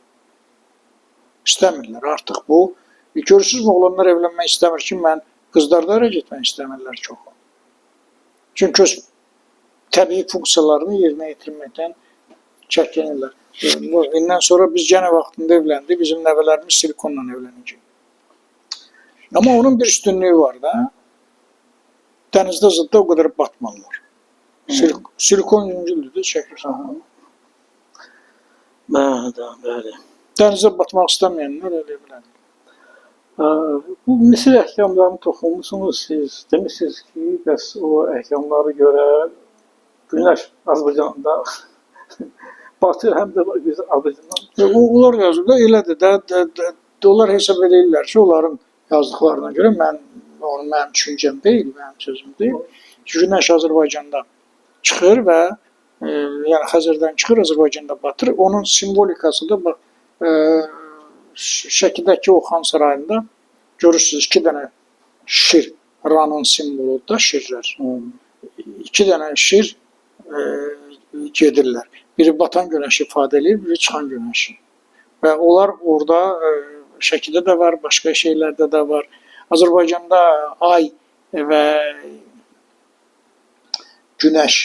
İstəmirlər artıq bu. Görürsünüzmü, oğlanlar evlənmək istəmir ki, mən qızlar da ərə getmək istəmirlər çoxu. Çünki öz təbii funksiyalarını yerinə yetirməkdən çəkinirlər. İndən sonra biz gənə vaxtında evləndik, bizim nəvələrimiz silikonla evlənəcək. Amma onun bir üstünlüyü var da, dənizdə zıdda o qədər batmırlar. Silikon yüngüldür də, çəkirsən. Bəli, bəli. Dənizə batmaq istəməyənlər eləyə bilər. Bu Misir əhkamlarını toxunmusunuz siz. Demişsiniz ki, bəs o əhkamlara görə günəş Azərbaycanda batır, həm də Azərbaycandan. Onlar yazır da, elədir də, onlar hesab edirlər ki, onların yazdıqlarına görə onu mənim düşüncəm deyil, mənim sözüm deyil. Günəş Azərbaycanda çıxır və yəni Xəzərdən çıxır, Azərbaycanda batır. Onun simvolikası da bax, Şəkidəki o Xan Sarayında görürsünüz, 2 dənə şir, Ranın simvoludur da şirlər. 2 dənə şir gedirlər. Biri batan günəşi ifadə eləyir, biri çıxan günəşi. Və onlar orada Şəkidə də var, başqa şeylərdə də var. Azərbaycanda ay və günəş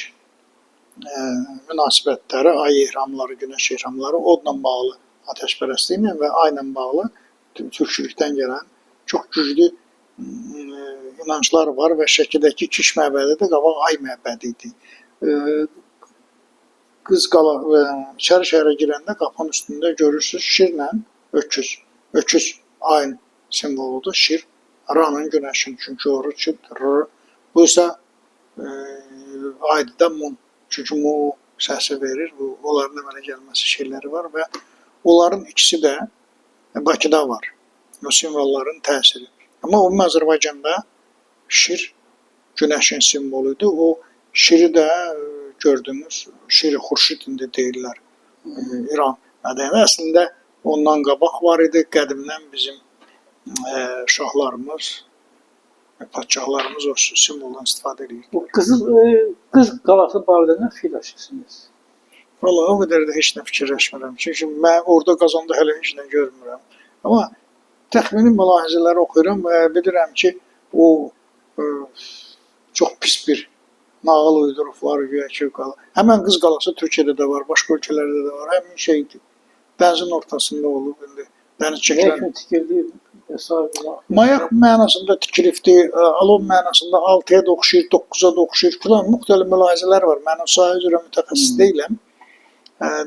münasibətləri, ay ehramları, günəş ehramları odla bağlı atəşpərəstliklə və ayla bağlı türkçülükdən gələn çox güclü inanclar var və Şəkidəki Kiş məbədi də qabaq ay məbədi idi. Qız qala, içəri şəhərə girəndə qapının üstündə görürsünüz şirlə öküz. Öküz ayın simvoludur, şir Ranın, günəşin, çünki o r. Bu isə ayda mun, çünki mu səsi verir. Bu, onların əmələ gəlməsi şeyləri var və onların ikisi də Bakıda var. O simvolların təsiri. Amma ümumi Azərbaycanda şir günəşin simvoludur. O şiri də gördüyünüz şiri xurşid indi deyirlər İran mədəniyyəti. Əslində ondan qabaq var idi. Qədimdən bizim şahlarımız, padşahlarımız o simvoldan istifadə edirdi. Bu Qız qalası barədə nə fikirləşirsiniz? Vallahi o qədər də heç nə fikirləşmirəm. Çünki mən orada qazanda hələ heç nə görmürəm. Amma təxmini mülahizələri oxuyuram və bilirəm ki, o çox pis bir nağıl uydurublar, güya ki, qala. Həmən Qız qalası Türkiyədə də var, başqa ölkələrdə də var. Həmin şeydir. Dənizin ortasında olub indi. Dəniz Nə çəkilən. üçün tikildi? Mayak mənasında tikilibdi, alov mənasında 6-ya da oxşayır, 9-a da oxşayır filan müxtəlif mülahizələr var. Mən o sahə üzrə mütəxəssis deyiləm.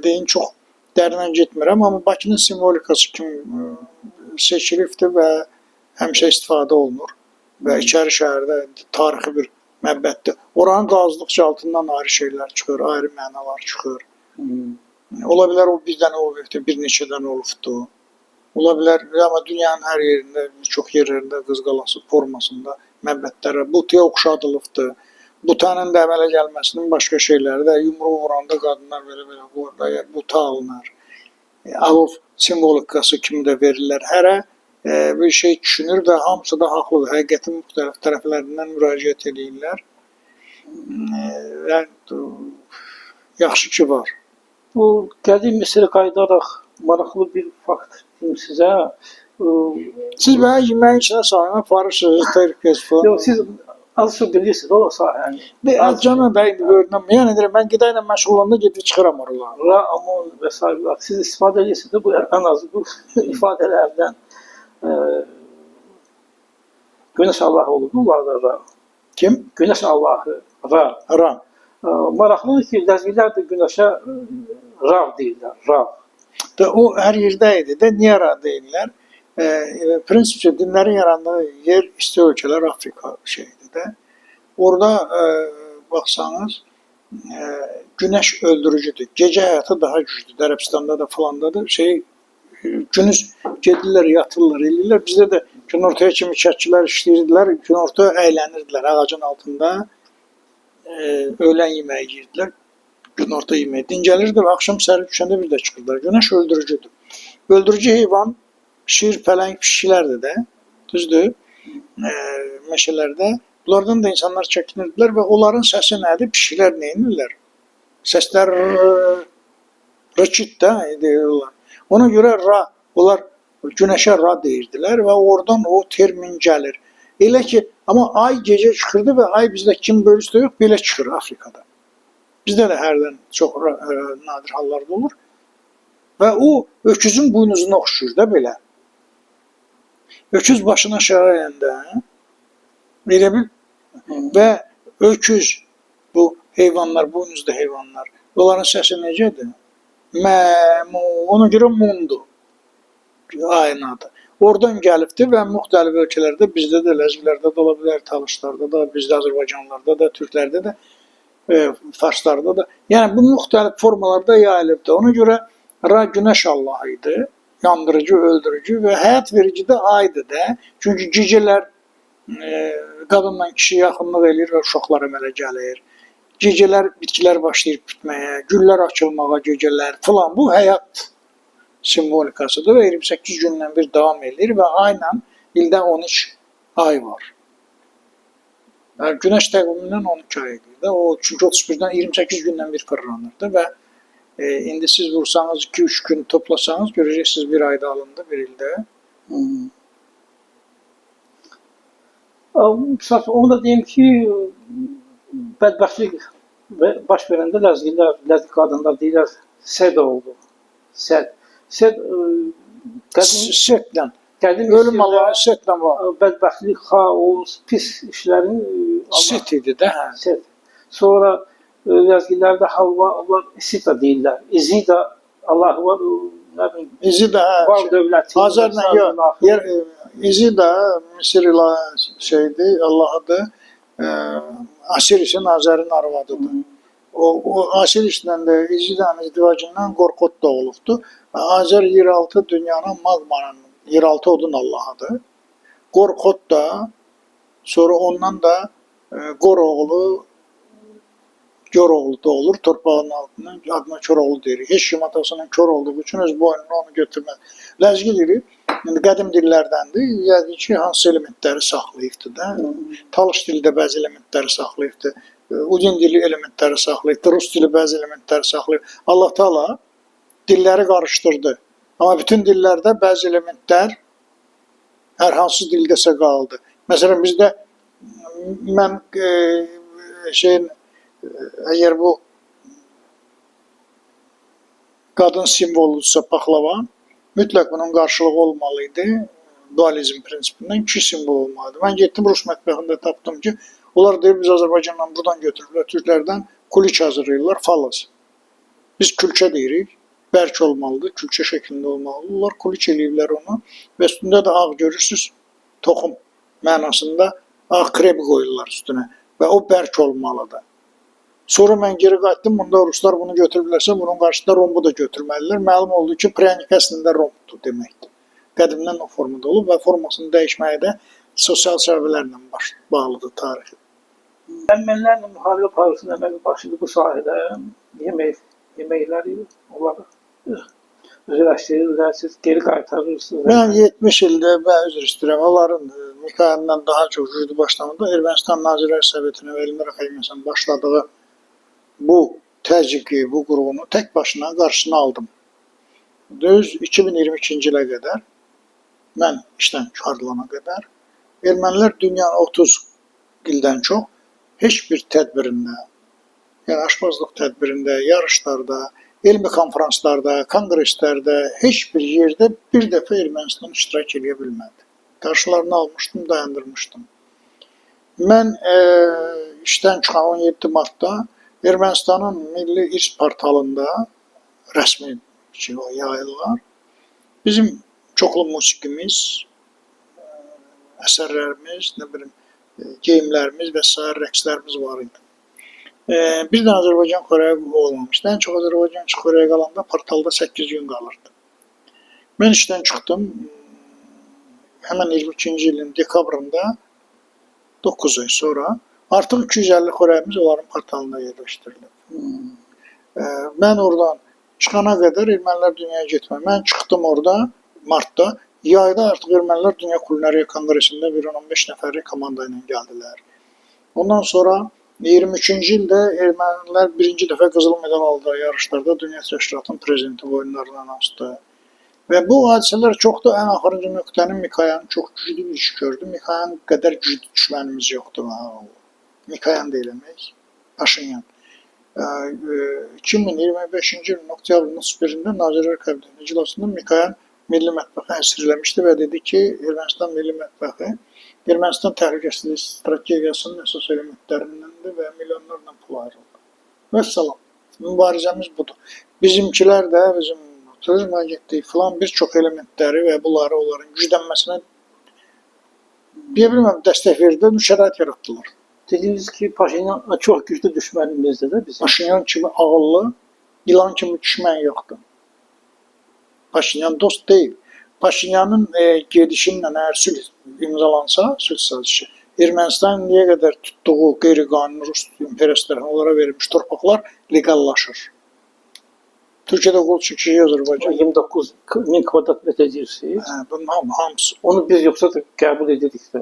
Deyin, çox dərindən getmirəm, amma Bakının simvolikası kimi seçilibdir və həmişə istifadə olunur və içəri şəhərdə tarixi bir məbəddir. Oranın qazdıqca altından ayrı şeylər çıxır, ayrı mənalar çıxır. Ola bilər o bir dənə olubdur, bir neçə dənə olubdur. Ola bilər, amma dünyanın hər yerində, çox yerlərində Qız qalası formasında məbədlərə, butuya oxşadılıbdır. Butanın da əmələ gəlməsinin başqa şeyləri də, yumruq vuranda qadınlar belə-belə orada buta alınır. Alov simvolikası kimi də verirlər. Hərə bir şey düşünür və hamısı da haqlıdır. Həqiqətin müxtəlif tərəflərindən müraciət edirlər. Yəni, yaxşı ki var. Bu qədim Misirə qayıdaraq maraqlı bir fakt deyim sizə. Siz mənə yeməyin içinə salın, aparırsınız, tərkəz falan. Yox, siz Az çox bilirsiniz o sahəni. Bir az cana da indi görünəm. Yəni deyirəm, mən qida ilə məşğul olanda gedib çıxıram oralara. Ra, Amon və sair. Siz istifadə edirsiniz də bu ən azı bu ifadələrdən. Günəş Allahı olub onlarda Ra. Kim? Günəş Allahı Ra. Ra. Maraqlıdır ki, ləzgilər də günəşə Rav deyirlər, Rav. Da, o hər yerdə idi də, niyə Ra deyirlər? Prinsipcə dinlərin yarandığı yer isti ölkələr Afrika şeydir də. Orada baxsanız günəş öldürücüdür. Gecə həyatı daha güclüdür. Ərəbistanda da falanda da şey gündüz gedirlər, yatırlar, eləyirlər. Bizdə də günortaya kimi kəndçilər işləyirdilər, günorta əylənirdilər ağacın altında. Öğlən yeməyi yeyirdilər, günorta yeməyi dincəlirdi və axşam səhər düşəndə bir də çıxırdılar. Günəş öldürücüdür. Öldürücü heyvan şir, pələng, pişiklərdir də, düzdür, meşələrdə. Bunlardan da insanlar çəkinirdilər və onların səsi nədir? Pişiklər nə edirlər? Səslər rıçıt da deyirlər. Ona görə ra, onlar günəşə ra deyirdilər və oradan o termin gəlir. Elə ki, amma ay gecə çıxırdı və ay bizdə kim bölüsü də yox, belə çıxır Afrikada. Bizdə də hərdən çox nadir hallarda olur. Və o öküzün buynuzuna oxşuyur da belə. Öküz başını aşağı əyəndə, elə bil, və öküz, bu heyvanlar, buynuzlu heyvanlar, onların səsi necədir? Mə, mu, ona görə mundur ayın adı. Oradan gəlibdir və müxtəlif ölkələrdə, bizdə də, ləzgilərdə də ola bilər, talışlarda da, bizdə Azərbaycanlarda da, türklərdə də, farslarda da. Yəni, bu müxtəlif formalarda yayılıbdır. Ona görə Ra günəş Allahı idi, yandırıcı, öldürücü və həyat verici də aydır da. Çünki gecələr qadınla kişi yaxınlıq eləyir və uşaqlar əmələ gəlir. Gecələr bitkilər başlayır bitməyə, güllər açılmağa gecələr filan. Bu həyat simvolikasıdır və 28 gündən bir davam edir və ayla ildə 13 ay var. Yəni, günəş təqvimindən 12 ay edir də. O, çünki 31-dən 28 gündən bir fırlanırdı və indi siz vursanız 2-3 gün toplasanız görəcəksiniz bir ayda alındı bir ildə. Onu da deyim ki, bədbəxtlik baş verəndə ləzgilər, ləzgi qadınlar deyirlər, sed oldu. Sed. Sed, Setlə. Qədim ölüm Allahı setlə var. Bədbəxtlik, xaos, pis işlərin Set idi də, hə. Set. Sonra ləzgilərdə halva, Allah İsida deyirlər. İzida Allahı var, nə bilim, İzida, hə. Var dövləti. Azərlə, yox, İzida Misir ilə şeydir, Allahıdır. Asirisin Azərin arvadıdır. O Asirislə də İzidanın izdivacından Qorqod doğulubdur. Azər yeraltı dünyanın magmanın, yeraltı odun Allahıdır. Qorqod da, sonra ondan da Qoroğlu, Köroğlu doğulur, torpağın altından adına Köroğlu deyirik. Heç kim atasının kör olduğu üçün öz boynuna onu götürməz. Ləzgi dili, indi qədim dillərdəndir, yəqin ki, hansı elementləri saxlayıbdır da. Talış dili də bəzi elementləri saxlayıbdır. Udin dili elementləri saxlayıbdır, Rus dili bəzi elementləri saxlayıb. Allah Teala dilləri qarışdırdı. Amma bütün dillərdə bəzi elementlər hər hansı dildəsə qaldı. Məsələn, bizdə mən əgər bu qadın simvoludursa paxlava, mütləq bunun qarşılığı olmalı idi. Dualizm prinsipindən iki simvol olmalıdır. Mən getdim Rus mətbəxində tapdım ki, onlar deyir, biz Azərbaycandan buradan götürüblər, türklərdən kuliç hazırlayırlar, falaz. Biz külçə deyirik, bərk olmalıdır, külçə şəklində olmalıdır. Onlar kuliç eləyiblər onu və üstündə də ağ görürsünüz, toxum mənasında ağ krep qoyurlar üstünə və o bərk olmalıdır. Sonra mən geri qayıtdım, bunda ruslar bunu götürüblərsə, bunun qarşısında rombu da götürməlidirlər. Məlum oldu ki, pryanik əslində rombdur deməkdir. Qədimdən o formada olub və formasını dəyişməyə də sosial səbəblərlə bağlıdır tarixi. Ermənilərlə müharibə aparılsın, əməli başladı bu sahədə yeməkləri onlar özləşdirirlər, siz geri qaytarırsınız. Mən 70 ildə, mən üzr istəyirəm, onların Mikaelindən daha çox güclü başlamada Ermənistan Nazirlər Sovetinin və Elmira Xəyməsinin başladığı bu təzyiqi, bu qurğunu tək başına qarşısına aldım. Düz 2022-ci ilə qədər, mən işdən çıxarılana qədər, ermənilər dünyanın 30 ildən çox heç bir tədbirində, yəni aşpazlıq tədbirində, yarışlarda, elmi konfranslarda, konqreslərdə, heç bir yerdə bir dəfə Ermənistan iştirak eləyə bilmədi. Qarşılarını almışdım, dayandırmışdım. Mən işdən çıxan 17 martda Ermənistanın Milli İrs portalında rəsmi şey yayırlar. Bizim çoxlu musiqimiz, əsərlərimiz, nə bilim, geyimlərimiz və sair rəqslərimiz var idi. Bir də Azərbaycan xörəyi olmamışdı. Ən çox Azərbaycan xörəyi qalanda portalda 8 gün qalırdı. Mən işdən çıxdım. Həmən 22-ci ilin dekabrında 9 ay sonra artıq 250 xörəyimiz onların portalında yerləşdirilib. Mən oradan çıxana qədər ermənilər dünyaya getmədi. Mən çıxdım orada martda. Yayda artıq ermənilər Dünya Kulinariya Konqresində bir 15 nəfərlik komanda ilə gəldilər. Ondan sonra 23-cü ildə ermənilər birinci dəfə qızıl medal aldılar yarışlarda Dünya Təşkilatının prezidenti oyunlarından asdı. Və bu hadisələr çoxdur. Ən axırıncı nöqtənin Mikayan çox güclü bir iş gördü. Mikayan qədər güclü düşmənimiz yoxdur. Mikayan da eləmək, Paşinyan. 2025-ci ilin oktyabrın 31-də Nazirlər Kabinetinin iclasında Mikayan Milli Mətbəxi həsr eləmişdi və dedi ki, Ermənistan Milli Mətbəxi Ermənistan təhlükəsizlik strategiyasının əsas elementlərindəndir və milyonlarla pul ayrıldı. Vəssalam, mübarizəmiz budur. Bizimkilər də, bizim turizm agentliyi filan bir çox elementləri və bunları onların güclənməsinə deyə bilməm, dəstək verdilər, şərait yaratdılar. Dediniz ki, Paşinyan çox güclü düşmənimizdir də bizim. Paşinyan kimi ağıllı, ilan kimi düşmən yoxdur. Paşinyan dost deyil. Paşinyanın gedişinlə əgər sülh imzalansa, sülh sazişi, Ermənistan indiyə qədər tutduğu qeyri-qanuni Rus imperiyası tərəfindən onlara verilmiş torpaqlar leqallaşır. Türkiyədə qol çəkişi Azərbaycan. 29 min kvadrat metr deyirsiniz. Hə, bunun hamısı. Onu biz yoxsa da qəbul edirik də.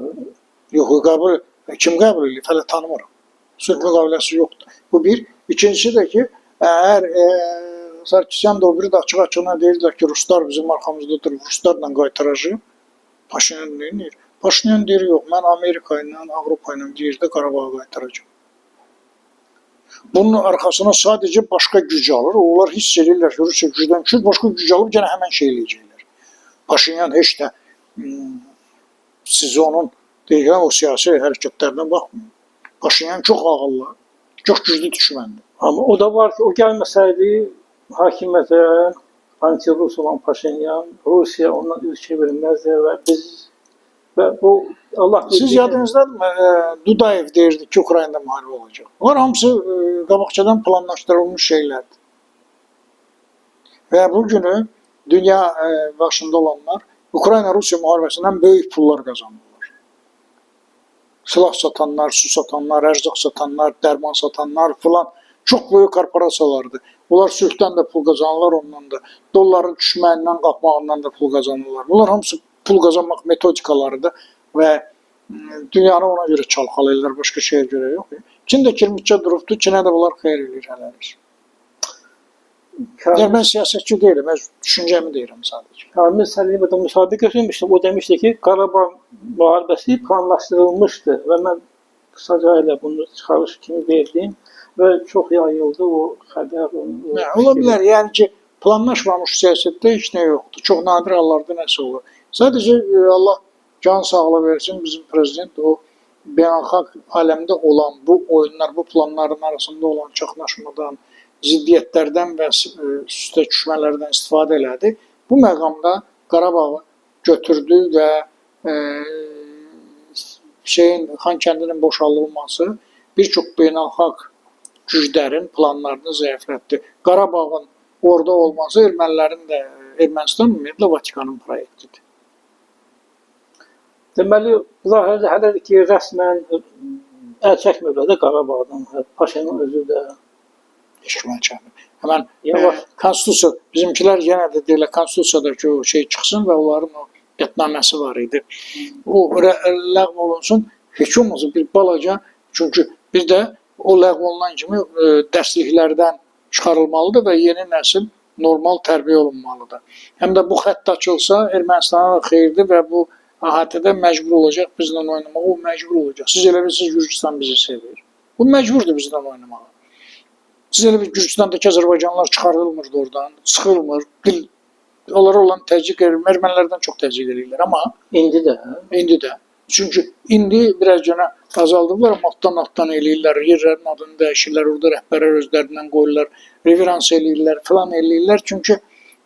Yox, qəbul, kim qəbul edir? Hələ tanımıram. Sülh müqaviləsi yoxdur. Bu bir. İkincisi də ki, əgər Sarkisyan da o biri də açıq-açığına deyirdilər ki, Ruslar bizim arxamızdadır, Ruslarla qaytaracaq. Paşinyan nə edir? Paşinyan deyir, yox, mən Amerika ilə, Avropa ilə bir yerdə Qarabağa qaytaracaq. Bunun arxasına sadəcə başqa güc alır. Onlar hiss edirlər ki, Rusiya gücdən düşür, başqa güc alıb gənə həmən şey eləyəcəklər. Paşinyan heç də siz onun deyirəm, o siyasi hərəkətlərinə baxmayın. Paşinyan çox ağıllı, çox güclü düşməndir. Amma o da var ki, o gəlməsəydi hakimiyyətə anti-Rus olan Paşinyan, Rusiya ondan üz çevirməzdi və biz və bu Allah Siz yadınızdadırmı? Dudayev deyirdi ki, Ukraynada müharibə olacaq. Bunlar hamısı qabaqcadan planlaşdırılmış şeylərdir. Və bu günü dünya başında olanlar Ukrayna-Rusiya müharibəsindən böyük pullar qazanırlar. Silah satanlar, su satanlar, ərzaq satanlar, dərman satanlar filan çox böyük korporasiyalardır. Onlar sülhdən də pul qazanırlar, ondan da. Dolların düşməyindən, qalxmağından da pul qazanırlar. Bunlar hamısı pul qazanmaq metodikalarıdır və dünyanı ona görə çalxalayırlar, başqa şeyə görə yox. Çin də kirmitçə durubdur, Çinə də bunlar xeyir eləyir hələlik. Yəni, mən siyasətçi deyiləm, öz düşüncəmi deyirəm sadəcə. Kamil Səlimov da müsahibə götürmüşdüm. O demişdi ki, Qarabağ müharibəsi planlaşdırılmışdı və mən qısaca elə bunu çıxarış kimi verdim və çox yayıldı o xəbər. Ola bilər, yəni ki, planlaşmamış siyasətdə heç nə yoxdur. Çox nadir hallarda nəsə olur. Sadəcə Allah can sağlığı versin, bizim prezident o beynəlxalq aləmdə olan bu oyunlar, bu planların arasında olan çaxnaşmadan, ziddiyyətlərdən və üstə düşmələrdən istifadə elədi. Bu məqamda Qarabağı götürdü və Xankəndinin boşaldılması bir çox beynəlxalq güclərin planlarını zəiflətdi. Qarabağın orada olması ermənilərin də, Ermənistan ümumiyyətlə Vatikanın proyektidir. Deməli, bunlar hələ ki, rəsmən əl çəkməyiblər də Qarabağdan. Paşinyan özü də. Heç kim əl çəkmir. Həmən konstitusiya, bizimkilər yenə də deyirlər, konstitusiyadakı o şey çıxsın və onların o qətnaməsi var idi. O ləğv olunsun, heç olmasa bir balaca, çünki bir də o ləğv olunan kimi dərsliklərdən çıxarılmalıdır və yeni nəsil normal tərbiyə olunmalıdır. Həm də bu xətt açılsa Ermənistana da xeyirdir və bu AHT-də məcbur olacaq bizlə oynamağa, o məcbur olacaq. Siz elə bilirsiniz Gürcüstan bizi sevir. Bu məcburdur bizlə oynamağa. Siz elə bir Gürcüstandakı Azərbaycanlılar çıxarılmırdı oradan, sıxılmır. Dil, onlara olan təzyiq, ermənilərdən çox təzyiq eləyirlər. Amma İndi də, hə? İndi də. Çünki indi biraz cənə azaldılar, amma altdan-altdan eləyirlər, yerlərin adını dəyişirlər, orada rəhbərlər özlərindən qoyurlar, reverans eləyirlər, filan eləyirlər. Çünki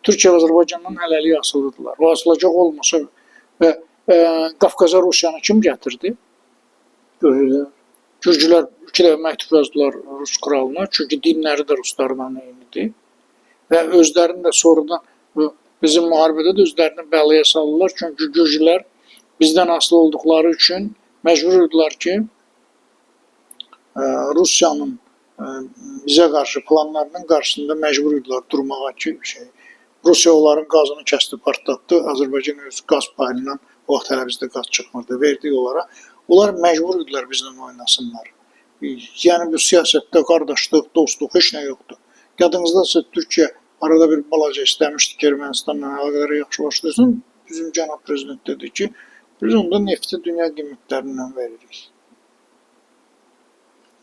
Türkiyə və Azərbaycandan hələlik asılıdırlar. O asılacaq olmasa və Qafqaza Rusiyanı kim gətirdi? Gürcülər. Gürcülər iki dəfə məktub yazdılar Rus kralına, çünki dinləri də ruslarla eynidir. Və özlərini də sonradan bizim müharibədə də özlərini bəlaya salırlar. Çünki gürcülər bizdən asılı olduqları üçün məcbur idilər ki, Rusiyanın bizə qarşı planlarının qarşısında məcbur idilər durmağa ki, şey, Rusiya onların qazını kəsdi, partlatdı. Azərbaycan öz qaz payından, o vaxt hələ bizdə qaz çıxmırdı, verdi onlara. Onlar məcbur idilər bizlə oynasınlar. Yəni bu siyasətdə qardaşlıq, dostluq heç nə yoxdur. Yadınızdadırsa Türkiyə arada bir balaca istəmişdi ki, Ermənistanla əlaqələri yaxşılaşdırsın. Bizim cənab prezident dedi ki, biz onda nefti dünya qiymətlərindən veririk.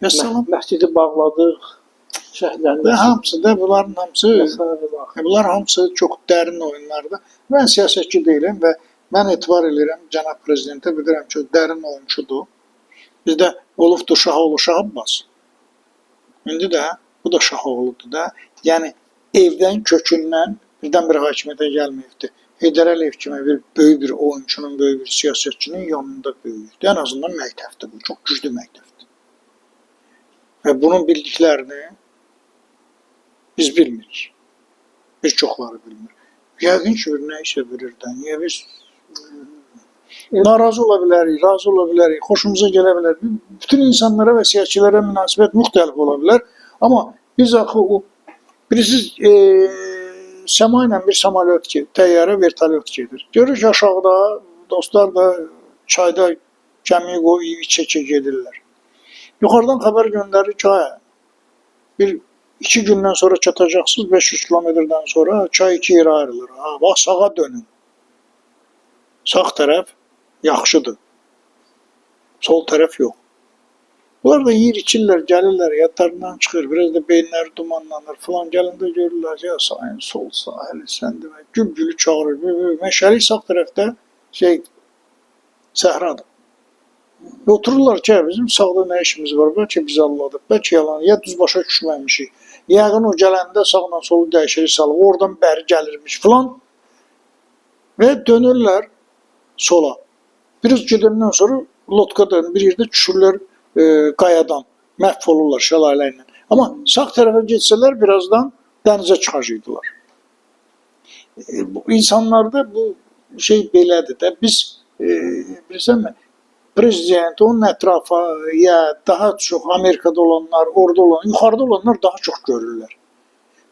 Vəssalam. Məscidi bağladıq, şəhidlərin Və hamısı da bunların hamısı, məsələ bunlar hamısı çox dərin oyunlardır. Mən siyasətçi deyiləm və mən etibar eləyirəm cənab prezidentə, bilirəm ki, o dərin oyunçudur. Bizdə olubdur Şahoğlu Şah Abbas. İndi də bu da Şahoğludur da. Yəni evdən, kökündən birdən-birə hakimiyyətə gəlməyibdir. Heydər Əliyev kimi bir böyük bir oyunçunun, böyük bir siyasətçinin yanında böyüyübdür. Ən azından məktəbdir bu, çox güclü məktəbdir. Və bunun bildiklərini biz bilmirik. Bir çoxları bilmir. Yəqin ki, bir nə isə bilir də. Niyə biz narazı ola bilərik, razı ola bilərik, xoşumuza gələ bilər. Bütün insanlara və siyasətçilərə münasibət müxtəlif ola bilər. Amma biz axı o, bilirsiniz, səma ilə bir samolyot gedir, təyyarə, vertolyot gedir. Görür ki, aşağıda dostlar da çayda gəmiyi qoyub içə-içə gedirlər. Yuxarıdan xəbər göndərir ki, bir iki gündən sonra çatacaqsınız, 500 kilometrdən sonra çay iki yerə ayrılır. Ha, bax, sağa dönün. Sağ tərəf yaxşıdır. Sol tərəf yox. Bunlar da yiyir, içirlər, gəlirlər, yadlarından çıxır, biraz da beyinləri dumanlanır filan. Gələndə görürlər ki, ya sayın sol sahili sən demək, gül-gülü çağırır. Meşəlik sağ tərəfdə şey, səhradır. Və otururlar ki, bizim sağda nə işimiz var, bəlkə bizi alladıb, bəlkə yalan, ya düz başa düşməmişik. Yəqin o gələndə sağla solu dəyişirik salıb, oradan bəri gəlirmiş filan. Və dönürlər sola. Biraz gedəndən sonra lotkadan bir yerdə düşürlər qayadan, məhv olurlar şəlalə ilə. Amma sağ tərəfə getsələr birazdan dənizə çıxacaqdılar. Bu insanlarda bu şey belədir də. Biz, bilirsənmi, prezident, onun ətrafa, ya daha çox Amerikada olanlar, orada olanlar, yuxarıda olanlar daha çox görürlər.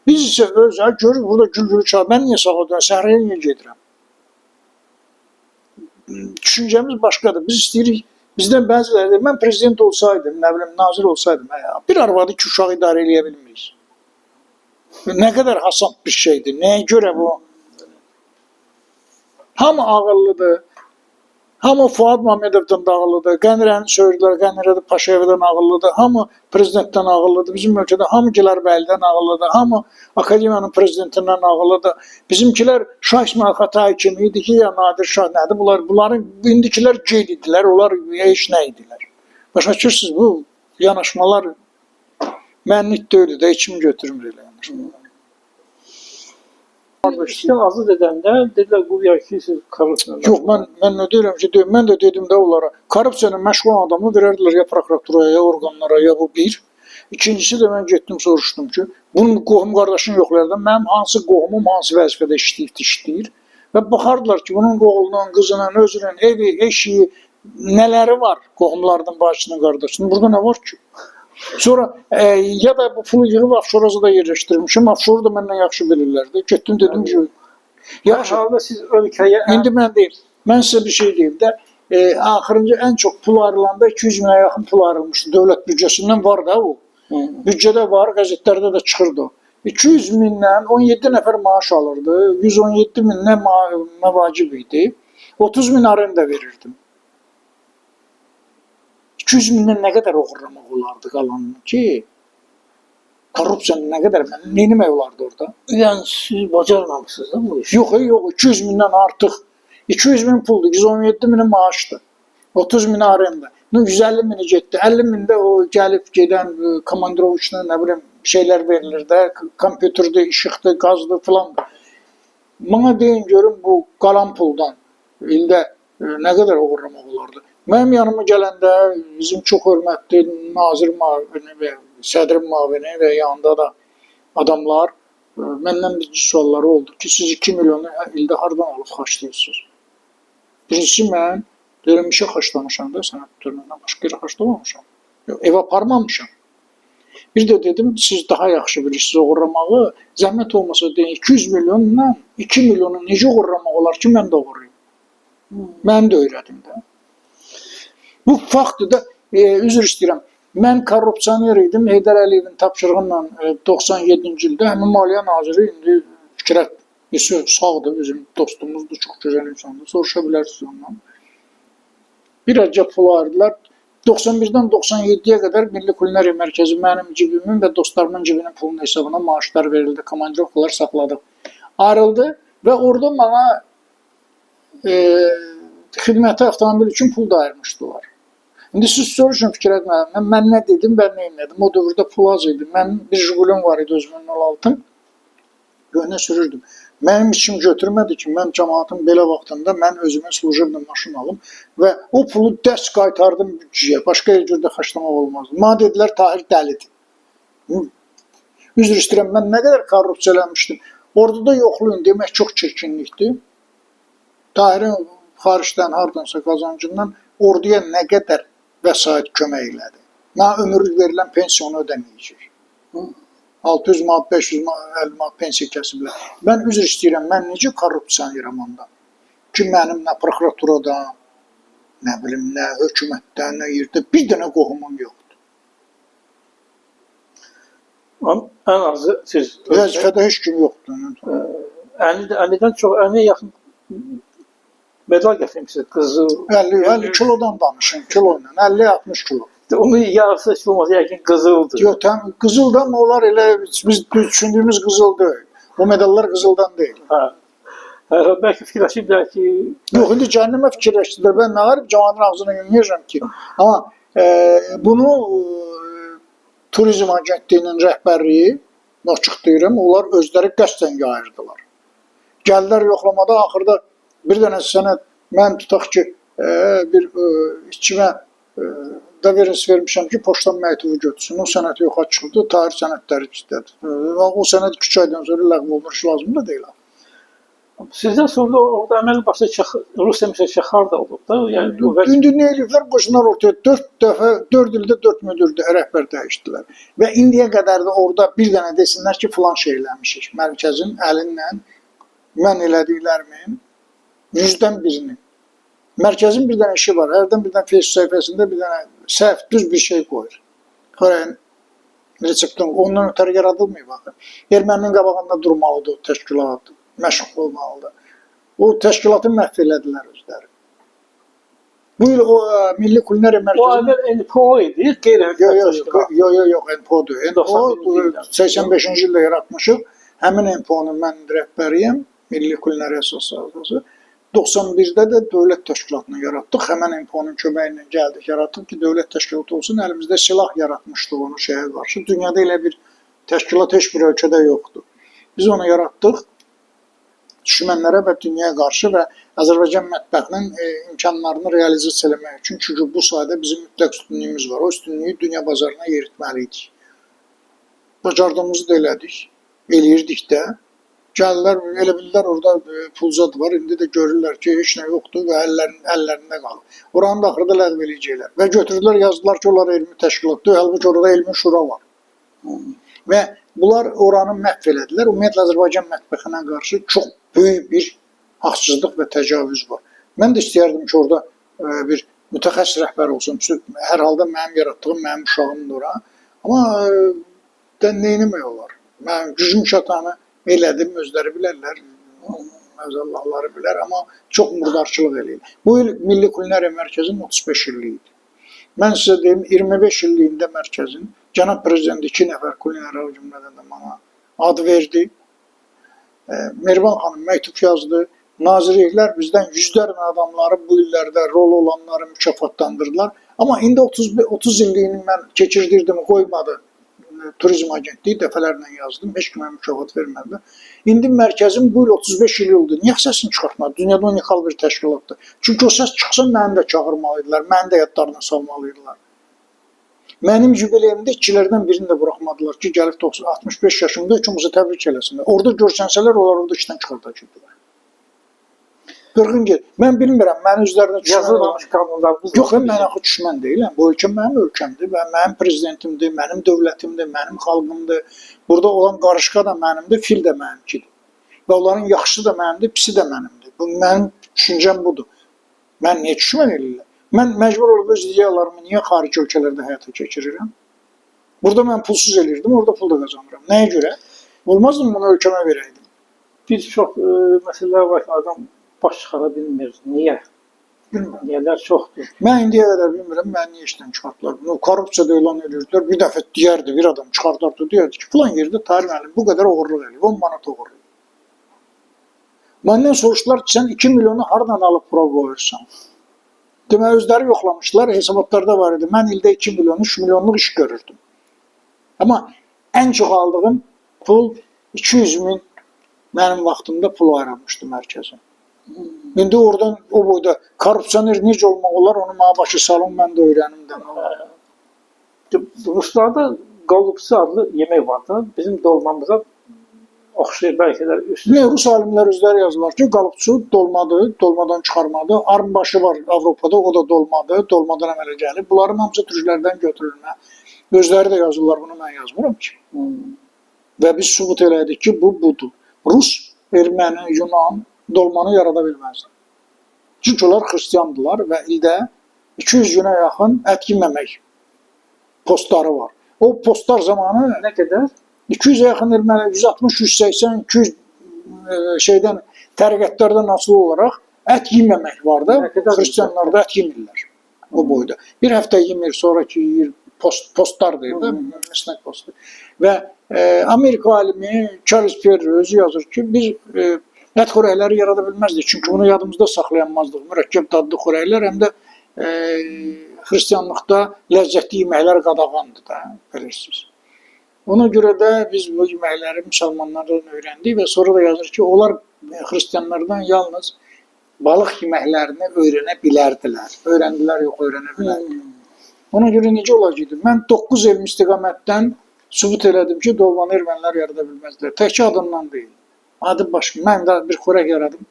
Biz isə öz, görür, burada gül-gülü çağır, mən niyə sağa dönürəm, səhraya niyə gedirəm? Düşüncəmiz başqadır. Biz istəyirik, bizdən bəziləri deyir, mən prezident olsaydım, nə bilim, nazir olsaydım, bir arvadı iki uşağı idarə eləyə bilmirik. Nə qədər hasat bir şeydir, nəyə görə bu? Hamı ağıllıdır, hamı Fuad Mamedovdan da ağıllıdır, Qənirəni söyürdülər, Qənirə də Paşayevdən ağıllıdır, hamı prezidentdən ağıllıdır, bizim ölkədə hamı Gilərbəlidən ağıllıdır, hamı akademiyanın prezidentindən ağıllıdır. Bizimkilər Şah İsmayıl Xətai kimi idi ki, ya Nadir Şah nədir? Bunların indikilər gey idilər, onlar heç nə idilər. Başa düşürsünüz, bu yanaşmalar mənlik deyildi də, heç kim götürmür elə yanaşmalar. İşdən azad edəndə dedilər güya ki, siz korrupsiya. Yox, mən nə deyirəm ki, mən də dedim də onlara, korrupsiya ilə məşğul olan adamı verərdilər ya prokuraturaya, ya orqanlara, ya bu bir. İkincisi də mən getdim, soruşdum ki, bunun qohum qardaşını yoxlayardım, mənim hansı qohumum hansı vəzifədə işləyibdi, işləyir. Və baxardılar ki, bunun oğlunun, qızının, özünün, evi, eşiyi, nələri var qohumlarının, bacısının, qardaşının, burada nə var ki? Sonra ya da bu pulu yığıb Afşoraza da yerləşdirmişim. Afşoru da məndən yaxşı bilirlərdi. Getdim, dedim ki, yaxşı. Hər halda siz ölkəyə... İndi mən deyim, mən sizə bir şey deyim də, axırıncı ən çox pul ayrılanda 200 minə yaxın pul ayrılmışdı. Dövlət büdcəsindən var da o. Büdcədə var, qəzetlərdə də çıxırdı o. 200 mindən 17 nəfər maaş alırdı, 117 mindən məvacib idi. 30 min arenda verirdim. 200 mindən nə qədər oğurlamaq olardı qalanını ki, korrupsiyanın nə qədər, nə etmək olardı orada? Yəni siz bacarmamışsınız da bu işi. Yox, yox, 200 mindən artıq. 200 min puldur, 117 mini maaşdır. 30 min arenda. 150 mini getdi. 50 mində o gəlib gedən komandirovçuna nə bilim şeylər verilir də, kompüterdir, işıqdır, qazdır filan. Mənə deyin görüm bu qalan puldan ildə nə qədər oğurlamaq olardı? Mənim yanıma gələndə bizim çox hörmətli nazir müavini və sədrin müavini və yanında da adamlar məndən bir sualları oldu ki, siz 2 milyonu ildə hardan alıb xərcləyirsiniz? Birincisi mən deyirəm, işə xərclamışam da sənət dönəmindən başqa yerə xərclamamışam. Yox, evə aparmamışam. Bir də dedim, siz daha yaxşı bilirsiniz oğurlamağı. Zəhmət olmasa deyin, 200 milyonla 2 milyonu necə oğurlamaq olar ki, mən də oğurlayım? Mən də öyrədim də. Bu faktdır da, üzr istəyirəm. Mən korrupsioner idim. Heydər Əliyevin tapşırığı ilə 97-ci ildə həmin Maliyyə naziri indi Fikrət Yusuf sağdır, bizim dostumuzdur, çox gözəl insandır. Soruşa bilərsiniz ondan. Bir azca pul ayırdılar. 91-dən 97-yə qədər Milli Kulinariya Mərkəzi mənim cibimin və dostlarımın cibinin pulunun hesabına maaşlar verildi, komandirovkalar saxladıq. Ayrıldı və orada mənə xidməti avtomobil üçün pul da ayırmışdılar. İndi siz soruşun Fikrət müəllimdən, mən nə dedim və nə etmədim. O dövrdə pul az idi. Mənim bir Jigulum var idi özümün 06-ım. Köhnə sürürdüm. Mənim içim götürmədi ki, mən cəmaatın belə vaxtında mən özümə slujebli maşın alım və o pulu dəst qaytardım büdcəyə. Başqa cür də xərcləmək olmazdı. Mənə dedilər, Tahir dəlidir. Üzr istəyirəm, mən nə qədər korrupsiya eləmişdim. Orada da yoxluyum demək çox çirkinlikdir. Tahirin xaricdən, hardansa qazancından orduya nə qədər vəsait kömək elədi. Mənə ömürlük verilən pensiyanı ödəməyəcək. 600 manat, 500 manat, 50 manat pensiya kəsiblər. Mən üzr istəyirəm, mən necə korrupsioneram onda? Ki mənim nə prokuraturada, nə bilim, nə hökumətdə, nə yerdə bir dənə qohumum yoxdur. Ən azı siz vəzifədə heç kim yoxdur. 50-dən çox, 50-yə yaxın medal gətirmişsiniz, qızıl. 50 kilodan danışın, kilo ilə, 50-60 kilo. Onun yarısı heç olmasa yəqin qızıldır. Yox, tam qızıldan onlar elə biz düşündüyümüz qızıl deyil. O medallar qızıldan deyil. Hə. Bəlkə fikirləşiblər ki... Yox, indi cəhənnəmə fikirləşdilər. Mən nə varıb cəmaatın ağzına yeməyəcəm ki. Amma bunu Turizm Agentliyinin rəhbərliyi, açıq deyirəm, onlar özləri qəsdən yayırdılar. Gəldilər yoxlamada, axırda bir dənə sənəd, mən tutaq ki, bir işçimə daverins vermişəm ki, poçtan məktubu götürsün. O sənəd yoxa çıxdı, Tahir sənədləri istədi. O sənəd 2 aydan sonra ləğv olunur, lazım da deyil. Sizdən sonra orada əməli başda Rusiya məsələ Şəxar da olub da. Yəni, İndi nə eləyiblər? Qoşunlar ortaya 4 dəfə, 4 ildə 4 müdür rəhbər dəyişdilər. Və indiyə qədər də orada bir dənə desinlər ki, filan şey eləmişik. Mərkəzin əlinlə mən elədiklərimin 100-dən birini. Mərkəzin bir dənə işi var. Hərdən bir dənə Facebook səhifəsində bir dənə səhv, düz bir şey qoyur. Xörəyin reseptini ondan ötəri yaradılmayıb axı. Erməninin qabağında durmalıdır o təşkilat, məşğul olmalıdır. O təşkilatı məhv elədilər özləri. Bu il o Milli Kulinariya Mərkəzi... O əvvəl NPO idi, qeyri-hökumət təşkilatı. Yox, yox, yox, NPO-dur. NPO 85-ci ildə yaratmışıq. Həmin NPO-nun mən rəhbəriyəm, Milli Kulinariya Assosiasiyası. 91-də də dövlət təşkilatını yaratdıq. Həmən NPO-nun köməyi ilə gəldik, yaratdıq ki, dövlət təşkilatı olsun. Əlimizdə silah yaratmışdıq onu şeyə qarşı. Dünyada elə bir təşkilat heç bir ölkədə yoxdur. Biz onu yaratdıq düşmənlərə və dünyaya qarşı və Azərbaycan mətbəxinin imkanlarını realizasiya eləmək üçün. Çünki bu sayədə bizim mütləq üstünlüyümüz var. O üstünlüyü dünya bazarına yeritməli idik. Bacardığımızı da elədik, eləyirdik də. Gəldilər, elə bildilər orada pulzad var, indi də görürlər ki, heç nə yoxdur və əllərində qalır. Oranı da axırda ləğv eləyəcəklər. Və götürdülər, yazdılar ki, onlar elmi təşkilatdır, halbuki orada elmi şura var. Və bunlar oranı məhv elədilər. Ümumiyyətlə, Azərbaycan mətbəxinə qarşı çox böyük bir haqsızlıq və təcavüz var. Mən də istəyərdim ki, orada bir mütəxəssis rəhbər olsun. Hər halda mənim yaratdığım, mənim uşağımdır ora. Amma nə etmək olar? Mənim gücüm çatanı elədim, özləri bilərlər. Maazallahları bilər, amma çox murdarçılıq eləyir. Bu il Milli Kulinariya Mərkəzinin 35 illiyi idi. Mən sizə deyim, 25 illiyində mərkəzin cənab prezident 2 nəfər kulinariya, o cümlədən də mənə ad verdi. Mehriban xanım məktub yazdı. Nazirliklər bizdən yüzlərlə adamları bu illərdə rol olanları mükafatlandırdılar. Amma indi 30 illiyini mən keçirdirdim, qoymadı. Turizm Agentliyi dəfələrlə yazdım, heç kimə mükafat vermədilər. İndi mərkəzin bu il 35 il oldu. Niyə səsini çıxartmadı? Dünyada unikal bir təşkilatdır. Çünki o səs çıxsa məni də çağırmalıydılar, məni də yadlarına salmalıydılar. Mənim jubileyimdə işçilərdən birini də buraxmadılar ki, gəlib 90, 65 yaşımda heç olmasa təbrik eləsinlər. Orada görsənsələr, onlar orada işdən çıxardacaqdılar. Qırğın ged. Mən bilmirəm, mənim üzərinə düşmən Yazılmamış qanunlarımız Yox, var. mən axı düşmən deyiləm. Bu ölkə mənim ölkəmdir və mənim prezidentimdir, mənim dövlətimdir, mənim xalqımdır. Burada olan qarışqa da mənimdir, fil də mənimkidir. Və onların yaxşısı da mənimdir, pisi də mənimdir. Bu mənim düşüncəm budur. Mən niyə düşmən eləyirlər? Mən məcbur olub öz ideyalarımı niyə xarici ölkələrdə həyata keçirirəm? Burada mən pulsuz eləyirdim, orada pul da qazanıram. Nəyə görə? Olmazdı mı bunu ölkəmə verəydim? Bir çox məsələlər var ki, adam baş çıxara bilmir. Niyə? Bilmirəm. Niyələr çoxdur. Mən indiyə qədər bilmirəm, məni niyə işdən çıxartdılar. Bunu korrupsiyada elan edirdilər. Bir dəfə deyərdi, bir adam çıxardardı, deyərdi ki, filan yerdə Tahir müəllim bu qədər oğurluq eləyib, 10 manat oğurlayıb. Məndən soruşdular ki, sən 2 milyonu hardan alıb bura qoyursan? Demək, özləri yoxlamışdılar, hesabatlarda var idi. Mən ildə 2 milyon, 3 milyonluq iş görürdüm. Amma ən çox aldığım pul 200 min mənim vaxtımda pul ayrılmışdı mərkəzə. İndi oradan o boyda korrupsioner necə olmaq olar, onu mənə başa salın, mən də öyrənim də. Nə olar. Ruslarda qalupsi adlı yemək var da, bizim dolmamıza oxşayır bəlkə də üstü. Niyə Rus alimlər özləri yazırlar ki, qalıpçı dolmadır, dolmadan çıxarmadır. Armbaşı var Avropada, o da dolmadır, dolmadan əmələ gəlib. Bunların hamısı türklərdən götürülmə. Özləri də yazırlar, bunu mən yazmıram ki. Və biz sübut elədik ki, bu budur. Rus, erməni, Yunan dolmanı yarada bilməzdi. Çünki onlar xristiandılar və ildə 200 günə yaxın ət yeməmək postları var. O postlar zamanı Nə qədər? 200'e yaxın erməni, 160, 180, 200 şeydən, təriqətlərdən asılı olaraq ət yeməmək var da. Nə qədər Xristianlarda ət yemirlər o boyda. Bir həftə yemir, sonraki yeyir, postlar deyir də, məsnək postu. Və Amerika alimi Charles Perry özü yazır ki, biz ət xörəkləri yarada bilməzdik. Çünki bunu yadımızda saxlayanmazdıq. Mürəkkəb dadlı xörəklər, həm də xristianlıqda ləzzətli yeməklər qadağandır da, bilirsiniz. Ona görə də biz bu yeməkləri müsəlmanlardan öyrəndik və sonra da yazır ki, onlar xristianlardan yalnız balıq yeməklərini öyrənə bilərdilər. Öyrəndilər, yox, öyrənə bilərdilər. Ona görə necə olacaqdı? Mən 9 elm istiqamətdən sübut elədim ki, dolmanı ermənilər yarada bilməzdilər. Təkcə adından deyil. Adı başqa. Mən də bir xörək yaradım.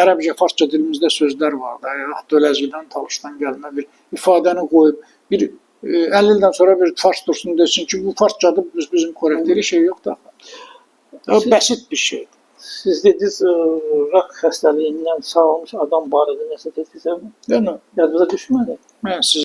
Ərəbcə, farsça dilimizdə sözlər var da. Döləzidən, Talışdan gəlmə bir ifadəni qoyub, bir 50 ildən sonra bir fars dursun desin ki, bu farsçadır, bizim xörək deyirik, şey yoxdur axı. O bəsit bir şeydir. Siz dediniz, rak xəstəliyindən sağalmış adam barədə nəsə dediniz, Yəni, yadınıza düşmədi. mən sizə